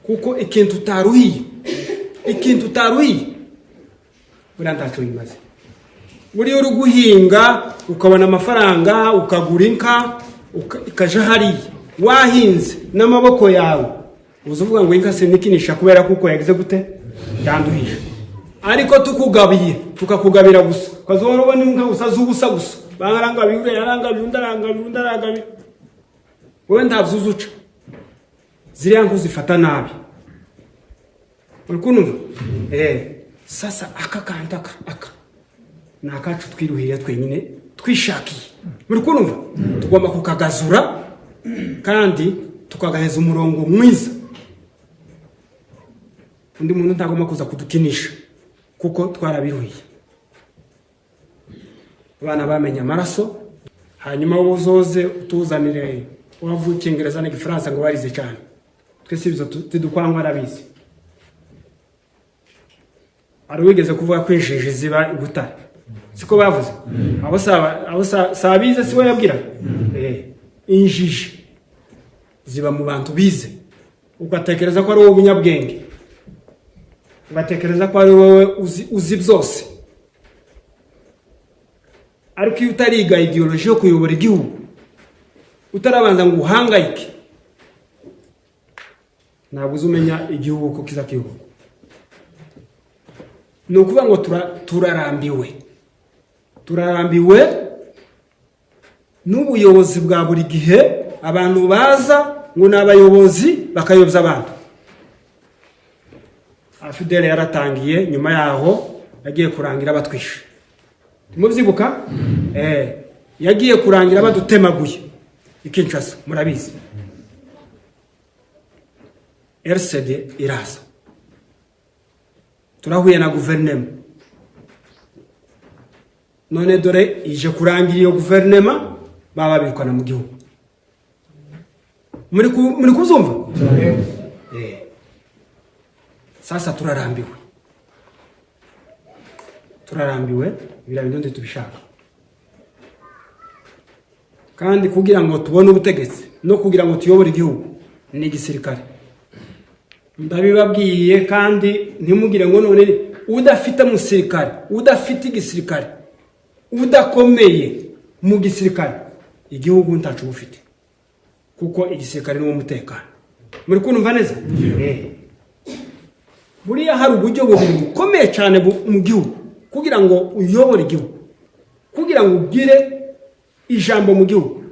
Kuko ikintu utaruhiye, ikintu utaruhiye buriya ntacyo bimaze. Buriya uri guhinga ukabona amafaranga, ukagura inka, ikaja hariya wahinze n'amaboko yawe, uza uvuga ngo inka sinikinisha kubera kuko yagize gute, yanduhije. Ariko tukugabiye, tukakugabira gusa, ukazobona ubona inka gusa z'ubusa gusa, barangabiye, uriya yarangabiye, undi arangabiye, undi arangabiye, wowe ntabyo uzi uca. Ziriya nka uzifata nabi. Uri kunumva? Sasa aka kantu aka ni akacu twiruhira twenyine, twishakiye. Muri kunumva? Tugomba kukagazura kandi tukagaheza umurongo mwiza. Undi muntu ntagomba kuza kudukinisha kuko twarabiruhiye. Abana bamenye amaraso, hanyuma wowe uzoze utuzanire wavuga Icyongereza n'Igifaransa ngo barize cyane. Twese ibyo tidukwangwa, arabizi. Hari uwigeze kuvuga ko injiji ziba i Butare, siko bavuze? Abo saba, abo sabize, si we yabwira. Injiji ziba mu bantu bize, ugatekereza ko ari wowe umunyabwenge, ugatekereza ko ari wowe uzi byose. Ariko iyo utariga idéologie yo kuyobora igihugu, utarabanza ngo uhangayike, ntabwo uzi umenya igihugu ko kiza kiyoborwa. Ni ukuvuga ngo turarambiwe, turarambiwe n'ubuyobozi bwa buri gihe. Abantu baza ngo ni abayobozi bakayobya abantu. AFDL yaratangiye, nyuma yaho yagiye kurangira batwishe. Mubyibuka? Yagiye kurangira badutemaguye i Kinshasa, murabizi. RCD iraza, turahuye na guverinema. None dore ije kurangira iyo guverinema baba babirukana mu gihugu. Muri kuzumva? Sasa turarambiwe, turarambiwe. Biriya bintu ntitubishaka. Kandi kugira ngo tubone ubutegetsi no kugira ngo tuyobore igihugu ni igisirikare. Ndabibabwiye kandi ntimugire ngo none. Udafite umusirikare, udafite igisirikare, udakomeye mu gisirikare, igihugu ntacu uba ufite, kuko igisirikare ni wo mutekano. Muri kumva neza? Buriya hari uburyo bubiri bukomeye cyane mu gihugu kugira ngo uyobore igihugu, kugira ngo ugire ijambo mu gihugu,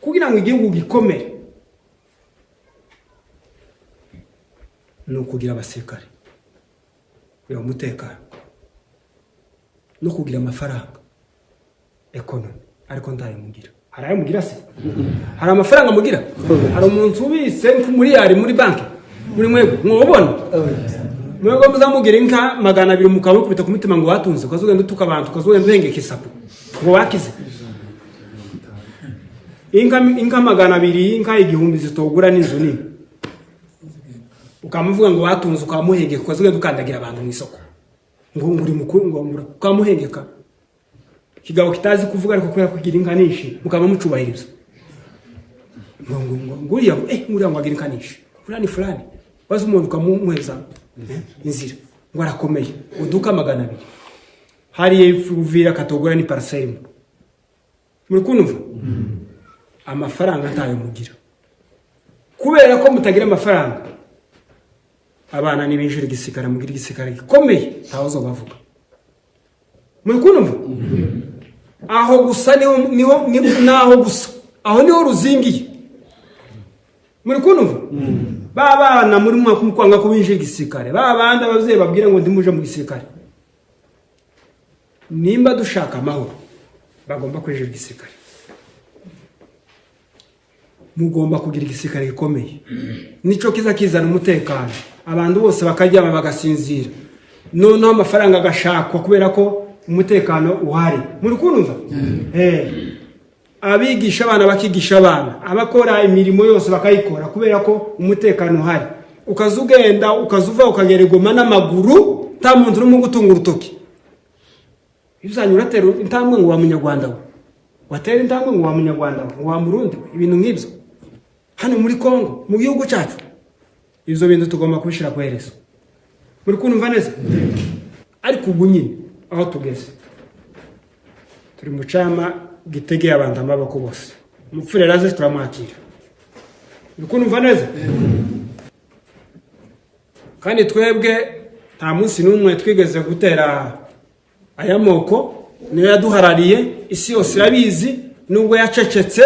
kugira ngo igihugu gikomere, ni ukugira abasirikare, kugira umutekano no kugira amafaranga, économie. Ariko ntayo mugira. Hari ayo mugira se? Hari amafaranga mugira? Hari umuntu ubitse miliyari muri banki muri mwebwe mwobona? Mwebwe muzamugira inka 200 mukabukubita ku mutima ngo watunze, ukazugenda utuka abantu, ukazugenda uhengeka isapo ngo wakize. Inka 200, inka 1000 zitogura n'inzu nini, ukamuvuga ngo watunze, ukamuhengeka, ukazugenda ukandagira abantu mu isoko ngo uri mukuru, ngo ukamuhengeka. Ikigabo kitazi kuvuga, ariko kubera kugira inka nyinshi mukaba mucubahiriza ngo ngo ngo nguriya nguriya ngo agira inka nyinshi, fulani fulani. Waza umuntu ukamuheza inzira ngo arakomeye, uduka 200 hariya Uvira katogura ni parcelle imwe. Muri kunumva? Amafaranga ntayo mugira. Kubera ko mutagira amafaranga, Abana nibinjira igisirikare, mugira igisirikare gikomeye, ntawe uzobavuga. Muri kunumva? Aho gusa niho naho gusa aho niho ruzingiye. Muri kunumva? Ba bana muri mwaka umukwanga ko binjira igisirikare, ba bandi abavyeyi babwira ngo ndimuje mu gisirikare. Nimba dushaka amahoro bagomba kwinjira igisirikare. Mugomba kugira igisirikare gikomeye, nico kiza kizana umutekano, abantu bose bakaryama bagasinzira, noneho amafaranga agashakwa kubera ko umutekano uhari. Muri kunumva? Abigisha abana bakigisha abana, abakora imirimo yose bakayikora kubera ko umutekano uhari. Ukaza ugenda, ukaza uva, ukagera Goma n'amaguru, nta muntu urimo gutunga urutoki. Ibyanyu uratera intambwe ngo wa munyarwanda we, watera intambwe ngo wa munyarwanda we, ngo wa murundi we, ibintu nk'ibyo. Hano muri Kongo, mu gihugu cyacu, ibyo bintu tugomba kubishyira ku iherezo. Muri kumva neza? Ariko ubu nyine aho tugeze, turi mu cama gitegeye abantu amaboko bose. Umupfurera aze turamwakira. Muri kumva neza? Kandi twebwe nta munsi n'umwe twigeze gutera aya moko, niyo yaduharariye, isi yose irabizi, nubwo yacecetse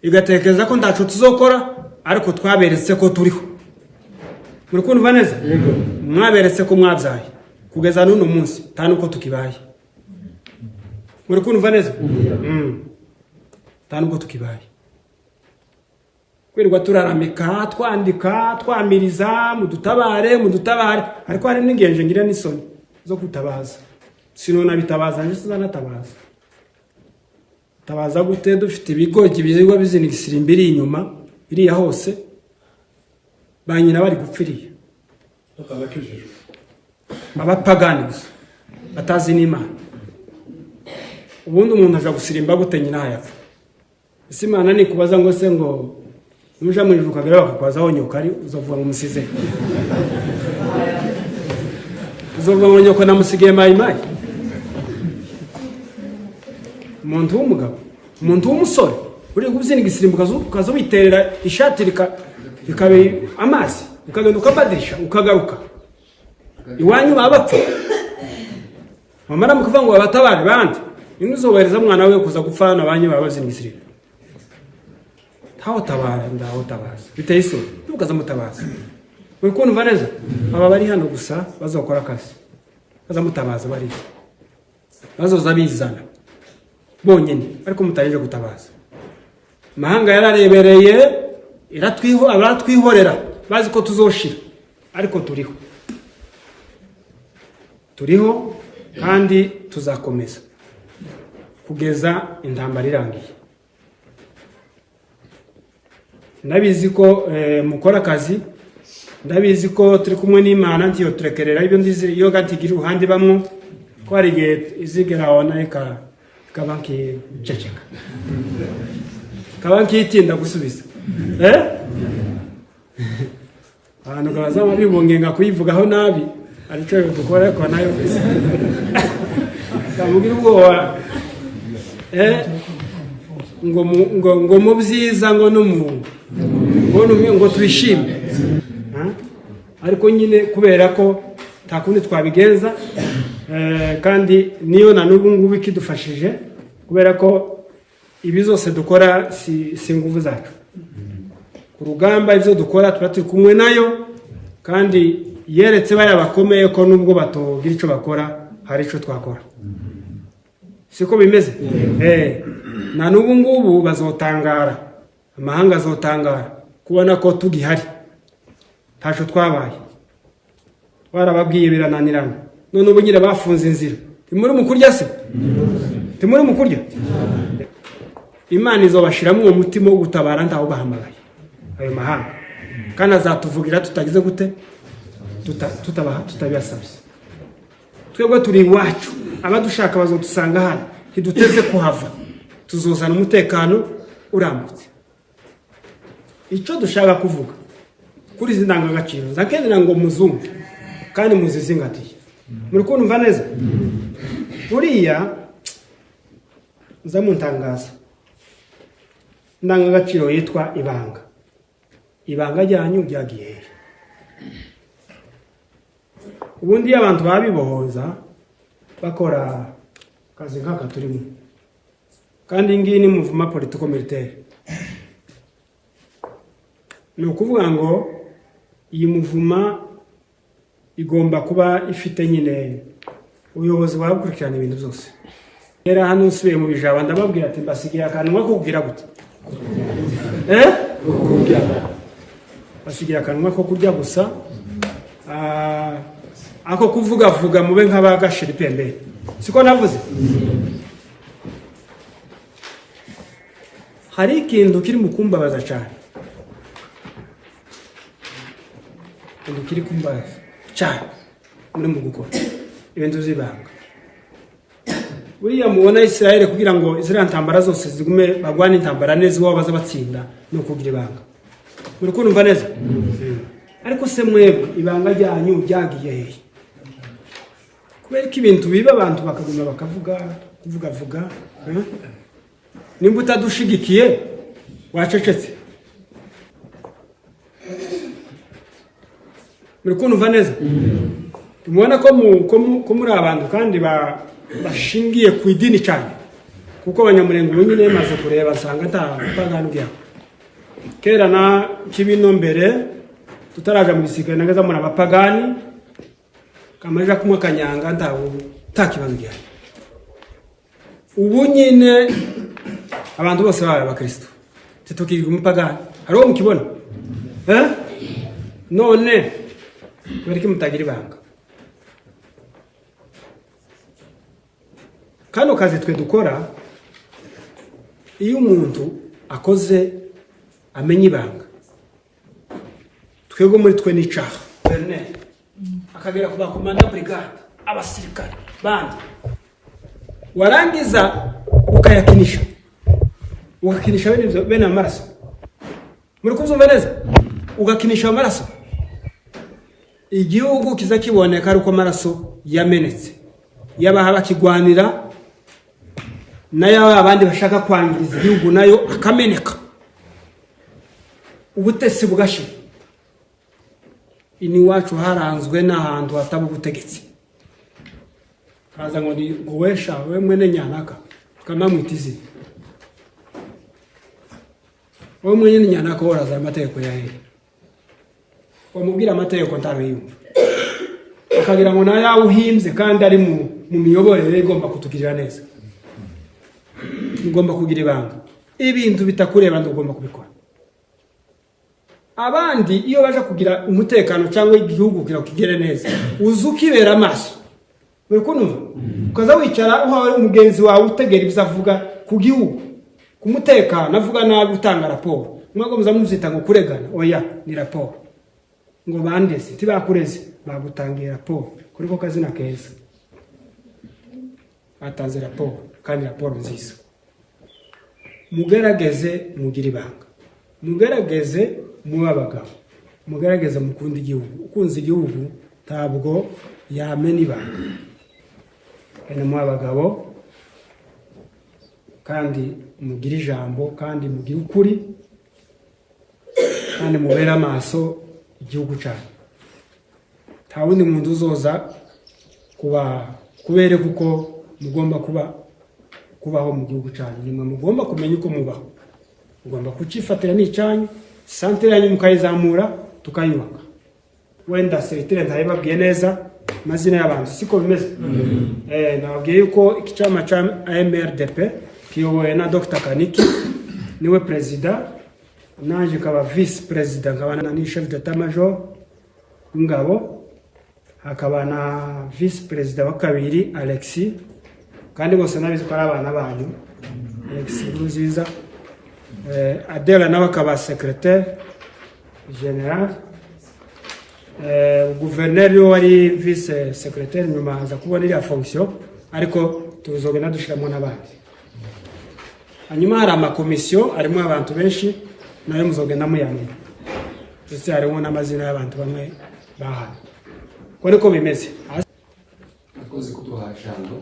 igatekereza ko ntaco tuzokora, ariko twaberetse ko turiho. Muri kumva neza? Mwaberetse ko mwabyaye kugeza n'uno munsi nta nuko tukibaye. Muri kumva neza? Nta nuko tukibaye. Kwirirwa turaramika, twandika, twamiriza, mudutabare, mudutabare, ariko hari n'ingenje ngira n'isoni zo kutabaza. Sinona bitabaza, nje sinanatabaza. Tabaza gute dufite ibigogi bizigwa bizina igisirimbi inyuma iriya hose, ba nyina bari gupfiriye. Batanakijijwe. Abapagani gusa batazi n'Imana. Ubundi umuntu aja gusirimba gute nyina yapfa? Ese Imana nikubaza ngo se ngo nuja mu ijuru ukagera bakakubaza aho nyoko ari, uzovuga ngo musize? Uzovuga ngo nyoko namusigiye mayi mayi? Umuntu w'umugabo, umuntu w'umusore uri kubyina igisirimbo ukaza witerera ishati rikaba amazi, ukagenda ukabadirisha ukagaruka iwanyu baba bapfa, wamara mukuvuga ngo babatabare bande, nimwe uzohereza mwana we kuza gupfa na banyu baba babyina igisirimbo. Ntaho tabara, ndaho tabaza, biteye isoni, ntukaza mutabaza. Uri kumva neza? Aba bari hano gusa bazokora akazi, bazamutabaza bari bazoza bizana bonyine, ariko mutaje gutabaza. Mahanga yararebereye, aratwihorera, bazi ko tuzoshira, ariko turiho, turiho kandi tuzakomeza kugeza intambara irangiye. Ndabizi ko mukora akazi, ndabizi ko turi kumwe n'Imana, ntiyo turekerera ibyo ndizi iyo gatigira uruhande bamwo, ko hari igihe izigera aho nayo ikaba nkiceceka, ikaba nkitinda gusubiza. Abantu bazaba bibungenga kuyivugaho nabi, aricyo dukora ariko nayo kamubwira ubwoba ngo mu byiza ngo n'umuntu ngo twishime, ariko nyine kubera ko nta kundi twabigenza, kandi niyo na n'ubu ngubu ikidufashije, kubera ko ibi zose dukora si nguvu zacu ku rugamba, ibyo dukora tuba turi kumwe nayo, kandi yeretse bariya bakomeye ko nubwo batogira icyo bakora hari icyo twakora. Siko bimeze? Na n'ubu ngubu bazotangara, amahanga azotangara kubona ko tugihari, ntacyo twabaye, barababwiye birananirana. None ubu nyine bafunze inzira. Ntimuri mu kurya se? Ntimuri mu kurya? Imana izobashiramo uwo mutima wo gutabara ntawe ubahamagaye ayo mahanga, kandi azatuvugira tutagize gute, tutabibasabye. Twebwe turi iwacu, abadushaka bazodusanga hano, ntiduteze kuhava, tuzozana umutekano urambutse. Icyo dushaka kuvuga kuri izi ndangagaciro nzakenera ngo muzumve kandi muzizingatiye. Muri kumva neza? Buriya nzamuntangaza indangagaciro yitwa ibanga. Ibanga ryanyu ryagiye hehe? Ubundi iyo abantu babibohoza bakora akazi nk'aka turimo, kandi iyi ngiyi ni mouvement politico militaire, ni ukuvuga ngo iyi mouvement igomba kuba ifite nyine ubuyobozi buhakurikirana ibintu byose. Rero hano nsubiye mu bijabo, ndababwira ati mbasigiye akanwa ko kugira gute? Basigiye akanwa ko kurya gusa, ako kuvugavuga mube nk'abagashira ipembere, siko navuze? Hari ikintu kiri mu kumbabaza cyane, ikintu kiri kumbabaza cyane muri mu gukora ibintu by'ibanga. Buriya mubona Israel kugira ngo ziriya ntambara zose zigume bagwane intambara neza, iwabo baza batsinda, ni ukugira ibanga. Muri kumva neza? Ariko se mwebwe ibanga ryanyu ryagiye hehe? Kubera ko ibintu biba abantu bakaguma bakavuga kuvugavuga, nimba utadushigikiye wacecetse. Muri kumva neza? Mubona ko muri abantu kandi bashingiye ku idini cyane, kuko abanyamurenge ubu nyine maze kureba nsanga nta pagani ujyaho. Kera na kibino mbere tutaraja mu gisirikare nagaza muri abapagani kamaja kumwe kanyanga nta kibazo gihari. Ubu nyine abantu bose babaye abakristo, titukiga umupagani. Hari uwo mukibona? None kubera iki mutagira ibanga? Kano kazi twe dukora, iyo umuntu akoze amenya ibanga, twebwe muri twe n'icaha. Guverineri akagera ku bakomanda brigade, abasirikare bandi, warangiza ukayakinisha, ugakinisha bene amaraso. Muri kubyumva neza? Ugakinisha amaraso, igihugu kiza kiboneka ari uko amaraso yamenetse, yabaha bakigwanira, nayo abandi bashaka kwangiriza igihugu nayo akameneka, ubutesi bugashira. Ini wacu haranzwe n'ahantu hataba ubutegetsi, kaza ngo ni guwesha we mwene nyanaka, akamamwita izina. We mwene nyanaka woraza amategeko ya hehe? Wamubwira amategeko ntarayumva, akagira ngo nayo awuhimbye, kandi ari mu miyoborere igomba kutugirira neza. Ugomba kugira ibanga, ibintu bitakureba ugomba kubikora. Abandi iyo baje kugira umutekano cyangwa igihugu kugira kigere neza, uza ukibera amaso. Uri kumva? Ukaza wicara uhawe umugenzi wawe utegera ibyo avuga ku gihugu, ku mutekano, avuga nabi utanga raporo. Mwagombye muzita ngo kuregana, oya ni raporo. Ngo bandeze tibakureze, bagutangiye raporo kuri ko kazina keza. Batanze raporo kandi raporo nziza. Mugerageze mugire ibanga, mugerageze mube abagabo, mugerageze mukunde igihugu. Ukunze igihugu ntabwo yamena ibanga. Kandi mube abagabo, kandi mugire ijambo, kandi mugire ukuri, kandi mubere amaso igihugu cyanyu. Nta wundi muntu uzoza kubere kuko mugomba kubaho mu gihugu cyanyu. Nimwe mugomba kumenya uko mubaho, mugomba kucifatira n'icyanyu, santere yanyu mukayizamura tukayubaka. Wenda seritire ntayibabwiye neza amazina y'abantu, siko bimeze? Nababwiye yuko iki cyama cya MRDP kiyobowe na Dr Kaniki, niwe perezida, naje nkaba vice perezida, nkaba na chef d'état major w'ingabo, hakaba na vice perezida wa kabiri Alexis, kandi bose nabizi ko ari abana banyu, Alexis Nkurunziza. Adela nawe akaba secrétaire général, guverineri we wari vice secrétaire, nyuma aza kubona iriya fonction, ariko tuzogenda dushiramo n'abandi. Hanyuma hari amakomisiyo arimo abantu benshi, nayo muzogenda muyamenya, ndetse harimo n'amazina y'abantu bamwe bahawe. Ko niko bimeze. Akoze kuduha ijambo.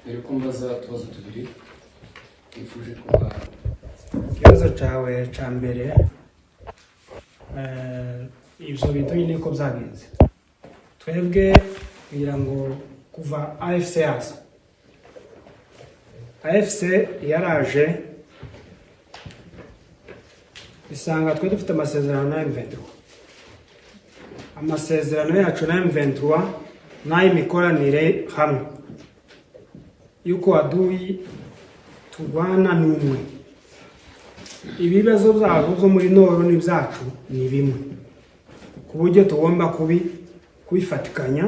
Mbere ko mbaza utubazo tubiri nifuje kuba ikibazo cyawe cya mbere, Ibyo bintu nyine ko byagenze, twebwe kugira ngo kuva AFC yaza, AFC yaraje isanga twe dufite amasezerano na M23. Amasezerano yacu na M23 n'ay'imikoranire hamwe yuko adui turwana n'umwe, ibibazo byabo byo muri nord n'ibyacu ni bimwe, ku buryo tugomba kubifatikanya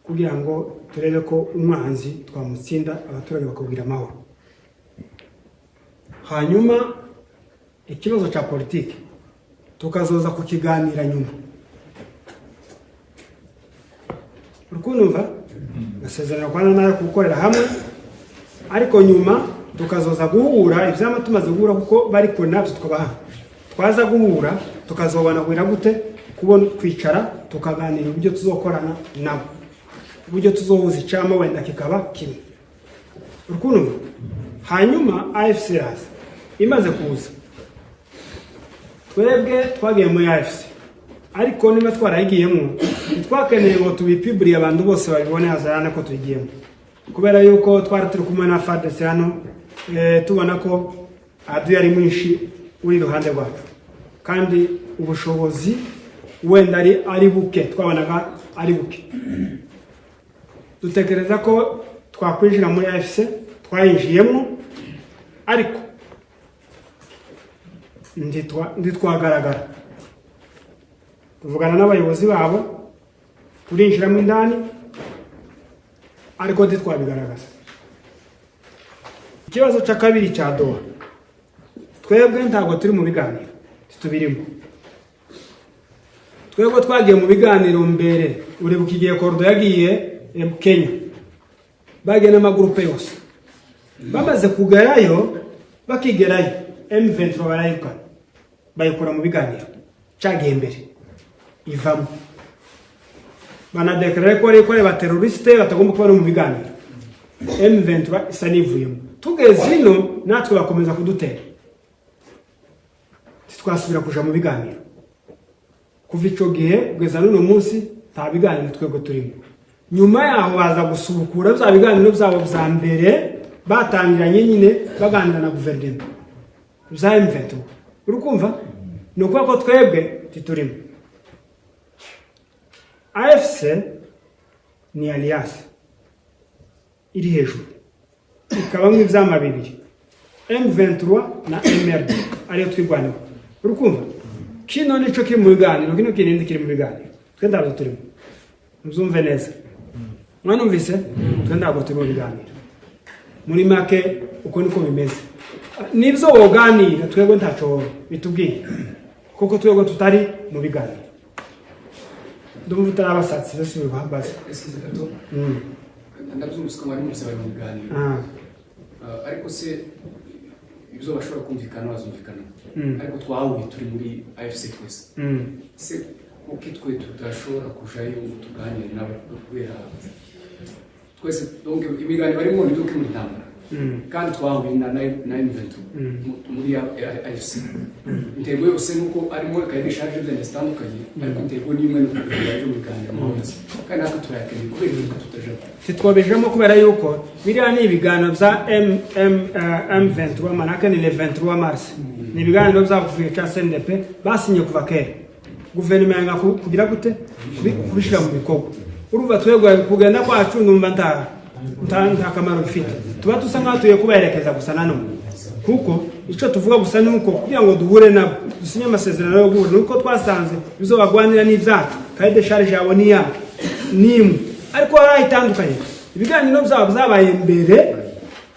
kugira ngo turebe ko umwanzi twamutsinda, abaturage bakabwira amahoro. Hanyuma ikibazo cya politiki tukazoza kukiganira nyuma. Urukumva amasezerano kwana nayo gukorera hamwe, ariko nyuma tukazoza guhura ivyama tumaze guhura, kuko bari kure natwe tukabaha, twaza guhura tukazobana kugira gute, kubona kwicara tukaganira uburyo tuzokorana nabo, uburyo tuzohuza icama wenda kikaba kimwe. Urukumva. Hanyuma AFC iraza, imaze kuza twebwe twagiye muri AFC, ariko niba twarayigiyemo ntitwakeneye ngo tubipiburiye abantu bose babibone hazarane ko tuyigiyemo, kubera yuko twari turi kumwe na FARDC hano, tubona ko adui ari mwinshi uri iruhande rwacu, kandi ubushobozi wenda ari buke, twabonaga ari buke. Dutekereza ko twakwinjira muri AFC, twayinjiyemo ariko ntitwagaragara. Tuvugana n'abayobozi babo turinjiramo indani, ariko ntitwabigaragaza. Ikibazo cya kabiri cya Doha, twebwe ntabwo turi mu biganiro, tubirimo. Twebwe twagiye mu biganiro mbere, uribuka igihe Kordo yagiye Kenya, bagiye n'amagurupe yose, bamaze kugerayo, bakigerayo M23 barayirukana, bayikura mu biganiro cyagiye mbere ivamo, banadekarare ko ari ba terroriste batagomba kuba mu biganiro. M23 isa n'ivuyemo. Tugeze ino natwe bakomeza kudutera, twasubira kuja mu biganiro. Kuva ico gihe kugeza n'uno munsi nta biganiro twebwe turimo. Nyuma yaho baza gusubukura bya biganiro byabo bya mbere batangiranye nyine baganira na guverinoma bya M23. Urukumva ni ukuvuga ko twebwe titurimo. AFC ni alliance iri hejuru ikabamo ivyama bibiri, M23 na MRD ariyo twirwanaho. Urukumva kino nico kiri mu biganiro, kino kinindi kiri mu biganiro, twe ntabwo turimo. Muzumve neza, mwanumvise? Twe ntabwo turi mu biganiro. Muri make uko niko bimeze. Nibyo woganira twebwe ntaco bitubwiye, kuko twebwe tutari mu biganiro. Ndumva utarabasatsi bose babaza. Excuse gato. Ndabyumvise ko mwari mufise bari mu biganiro. Ariko se ibyo bashobora kumvikana bazumvikana. Ariko twahuye turi muri AFC twese. Se kuki twe tudashobora kujayo ngo tuganire nabo, kubera twese donc ibiganiro barimo ni byo muri ntambara. Kandi twahuye na M23 muri AFC. Intego yose nuko arimo cahier de charge byane zitandukanye, ariko intego ni imwe, nuko kugira ngo biganire amahoro. Kandi natwe turayakeneye kubera yuko tutajamo. Titwabijemo kubera yuko biriya ni ibiganiro bya M23, manake ni le 23 mars. Ni ibiganiro bya kuvuga CNDP basinye kuva kera. Guverinoma yanga kugira gute kubishira mu bikorwa. Urumva twebwe kugenda kwacu numva nta kamaro bifite. Tuba dusa nkaho tuye kubaherekeza gusa nanone, kuko icyo tuvuga gusa ni uko kugira ngo duhure nabo dusinye amasezerano yo guhura, nuko twasanze ibyo bagwanira n'ibyacu, cahier de charge yabo ni yabo nimwe, ariko hari itandukanye. Ibiganiro byabo byabaye mbere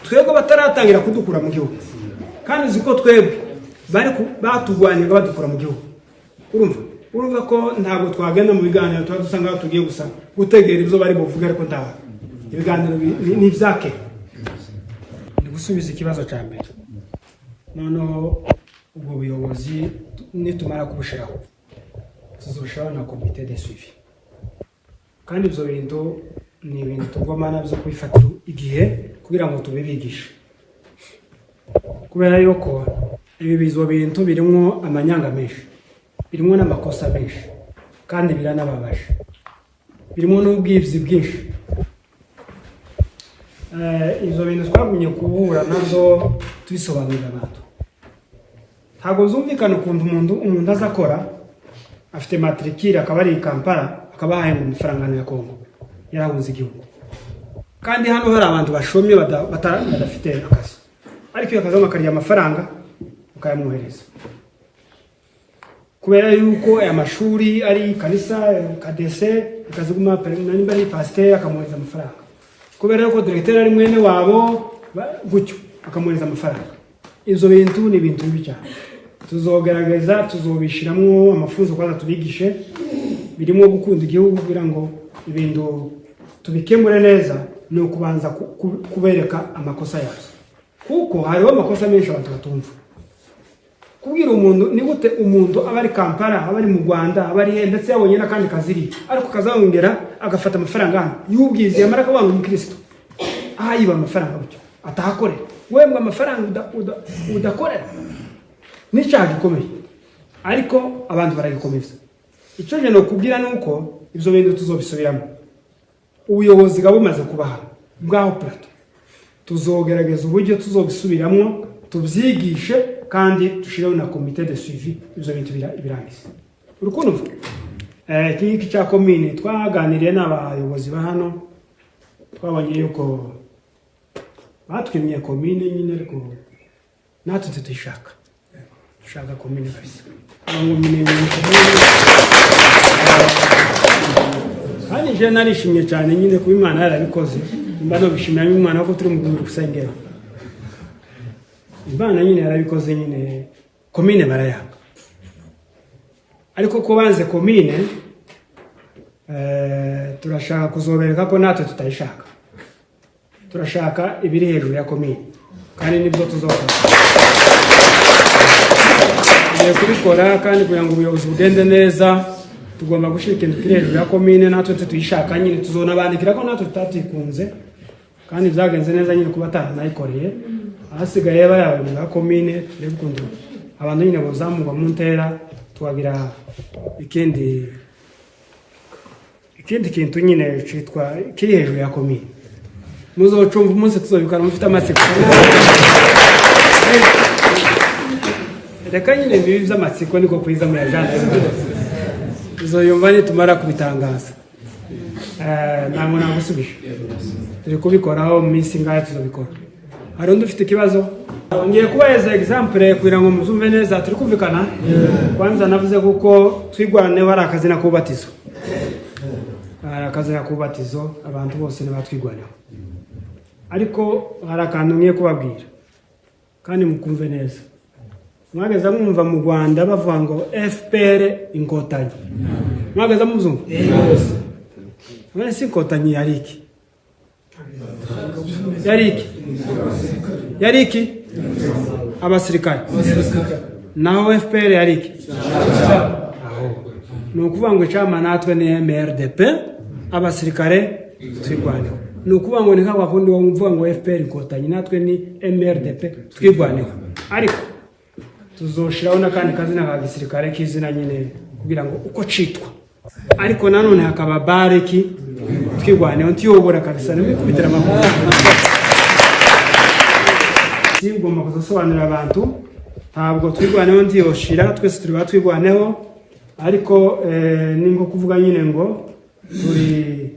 twebwe bataratangira kudukura mu gihugu, kandi uzi ko twebwe bari batugwanyaga badukura mu gihugu. Urumva ko ntabwo twagenda mu biganiro, tuba dusa nkaho tugiye gusa gutegera ibyo bari buvuge, ariko nta ibiganiro ni ibyake. Ni gusubiza ikibazo cya mbere. Noneho ubwo buyobozi nitumara kubushiraho tuzoshiraho na comité de suivi, kandi ibyo bintu ni ibintu tugomba nabyo kubifatira igihe kugira ngo tubibigishe, kubera yuko ibi bizo bintu birimo amanyanga menshi. Birimo n'amakosa menshi kandi biranababaje, birimo n'ubwibzi bwinshi. Ibyo bintu twagumye guhura nazo tubisobanurira abantu. Ntabwo zumvikana ukuntu umuntu aza akora afite matricule akaba ari i Kampala, akaba ahembwa amafaranga ya Kongo, yarahunze igihugu. Kandi hano hari abantu bashomye badafite akazi, ariko iyo akazi bakarya amafaranga ukayamwohereza. Kubera yuko aya mashuri ari kanisa kadese akaziguma nimba ari pasteur akamwohereza amafaranga, kubera yuko directeur ari mwene wabo gutyo akamwohereza amafaranga. Ibyo bintu ni ibintu bibi cyane. Tuzogerageza tuzobishiramwo amafunzo kwanza tubigishe birimo gukunda igihugu, kugira ngo ibintu tubikemure neza. Ni ukubanza kubereka amakosa yabyo, kuko hariho amakosa menshi abantu batumva. Kubwira umuntu ni gute umuntu aba ari Kampala, aba ari mu Rwanda, aba ari he, ndetse yabonye n'akandi kaziri, ariko kazongera agafata amafaranga hano yubwize, yamara akavuga ngo umukristo aha yiba amafaranga gutyo atahakorera. Wembwa amafaranga udakorera n'icyaha gikomeye, ariko abantu baragikomeza. Icyo nje nokubwira ni uko ibyo bintu tuzobisubiramo. Ubuyobozi bwa bumaze kubaha bwaho plateau, tuzogerageza uburyo tuzobisubiramo, tubyigishe kandi dushireho na comité de suivi, ibyo bintu birangize. Urukundo iki ngiki cya komine twaganiriye n'abayobozi ba hano, twabonye yuko batwimye komine nyine, ariko natwe tutishaka, dushaka komine kabisa. Kandi je narishimye cyane nyine kuba Imana yarabikoze, mba nobishimira Imana ko turi mu rusengero. Imana nyine yarabikoze nyine, komine barayanga, ariko ko banze komine turashaka kuzobereka ko natwe tutayishaka. Turashaka ibiri hejuru ya komine, kandi nibwo tuzokora. Tugiye kubikora, kandi kugira ngo ubuyobozi bugende neza tugomba gushyira ikintu kiri hejuru ya komine, natwe tutuyishaka nyine. Tuzonabandikira ko natwe tutatikunze, kandi byagenze neza nyine kuba atanayikoreye. Ahasigaye bayabayobozi ba komine, turebe ukuntu abantu nyine bozamurwa mu ntera, tukagira ikindi kintu nyine cyitwa kiri hejuru ya komine. Muzocumva umunsi tuzobikora mufite amatsiko. Reka nyine bibi by'amatsiko niko kwiza muyajana, tuzoyumva nitumara kubitangaza. Ntabwo nagusubije, turi kubikoraho mu minsi ingahe tuzobikora. Hari undi ufite ikibazo? Ngiye kubaheza example kugira ngo muzumve neza. Turi kumvikana? Kwanza navuze kuko twigwaneho hari akazina k'ububatizo, hari akazina k'ububatizo, abantu bose ntibatwigwaneho. Ariko hari akantu ngiye kubabwira kandi mukumve neza. Mwageza mwumva mu Rwanda bavuga ngo FPR inkotanyi, mwageza muzumva? None si inkotanyi yari iki? Yari iki? Yari iki? Abasirikare. Naho FPR yari iki? Aho ni ukuvuga ngo icama natwe ni MRDP, abasirikare twigwaneho. Ni ukuvuga ngo ni nka wakundi wumva ngo FPR inkotanyi, natwe ni MRDP twigwaneho. Ariko tuzoshiraho n'akandi kazina ka gisirikare k'izina nyine kugira ngo uko citwa, ariko nanone hakaba bareki twigwaneho ntiyobora kabisa, nimikubitira amakuru. Ugomba kuzasobanurira abantu ntabwo twigwaneho ntiyoshira, twese turi batwigwaneho, ariko ni nko kuvuga nyine ngo turi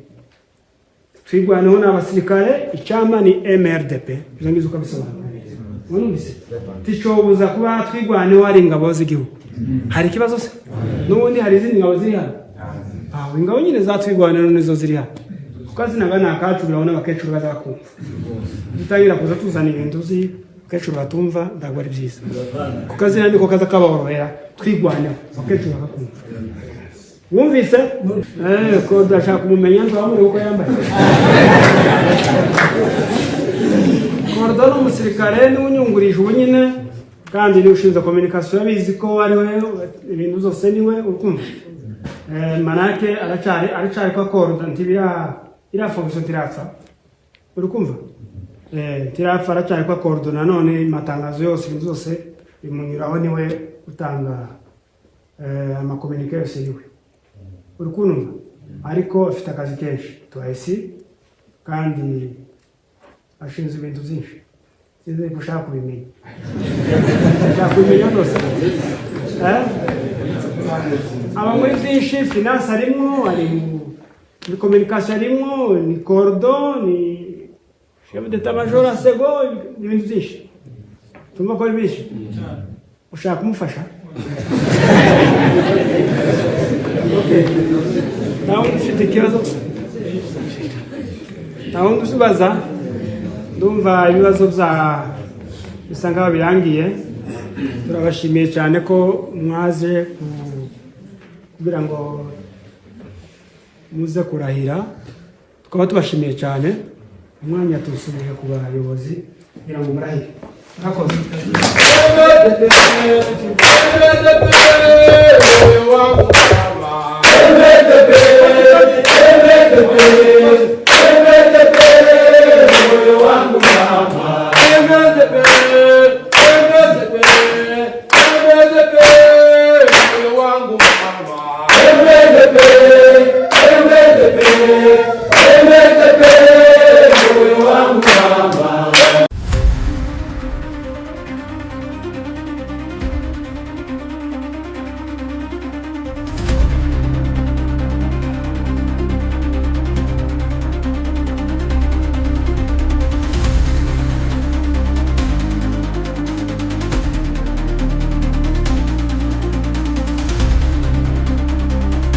twigwaneho n'abasirikare, icyama ni MRDP. Ibyo ngibyo ukabisobanura neza. Urumvise? Ticobuza kuba twigwaneho ari ingabo z'igihugu. Hari ikibazo se? N'ubundi hari izindi ngabo ziri hano? Aho ingabo nyine zatwigwaneho nizo ziri hano. Kuko azinaga ni akacu, urabona abakecuru bazakumva. Dutangira kuza tuzana ibintu uzi abakecuru batumva, ntabwo ari byiza. Kuko azina niko kaza kaborohera, twigwaneho abakecuru bakakumva. Wumvise? Ko udashaka kumumenya nzabamure uko yambaye. Kordo ni umusirikare niwe unyungurije ubu nyine, kandi niwe ushinzwe communication, abizi ko ari we ibintu byose niwe ukumva. Manake aracari ko Kordo ntibira ira fonction tiratsa. Urukumva? Tirapfa aracari ko Kordo nanone matangazo yose ibintu byose bimunyuraho, niwe utanga Ama communiqué yose yiwe uri kunumva, ariko afite akazi kenshi tuhayisi kandi ashinzwe ibintu byinshi. Sinzi ko ushaka kubimenya, ushaka kubimenya rwose. Eh? Aba muri byinshi, finance arimo, ari muri communication arimo, ni coordo, ni chef d'état major asego, ibintu byinshi. Tumva ko ari byinshi. Ushaka kumufasha? Okay. Nta wundi ufite ikibazo? Nta wundi usubaza? Ndumva ibibazo bya bisa nkaho birangiye. Turabashimiye cyane ko mwaje kugira ngo muze kurahira, tukaba tubashimiye cyane. Umwanya tuwusubije ku bayobozi kugira ngo murahire. Murakoze.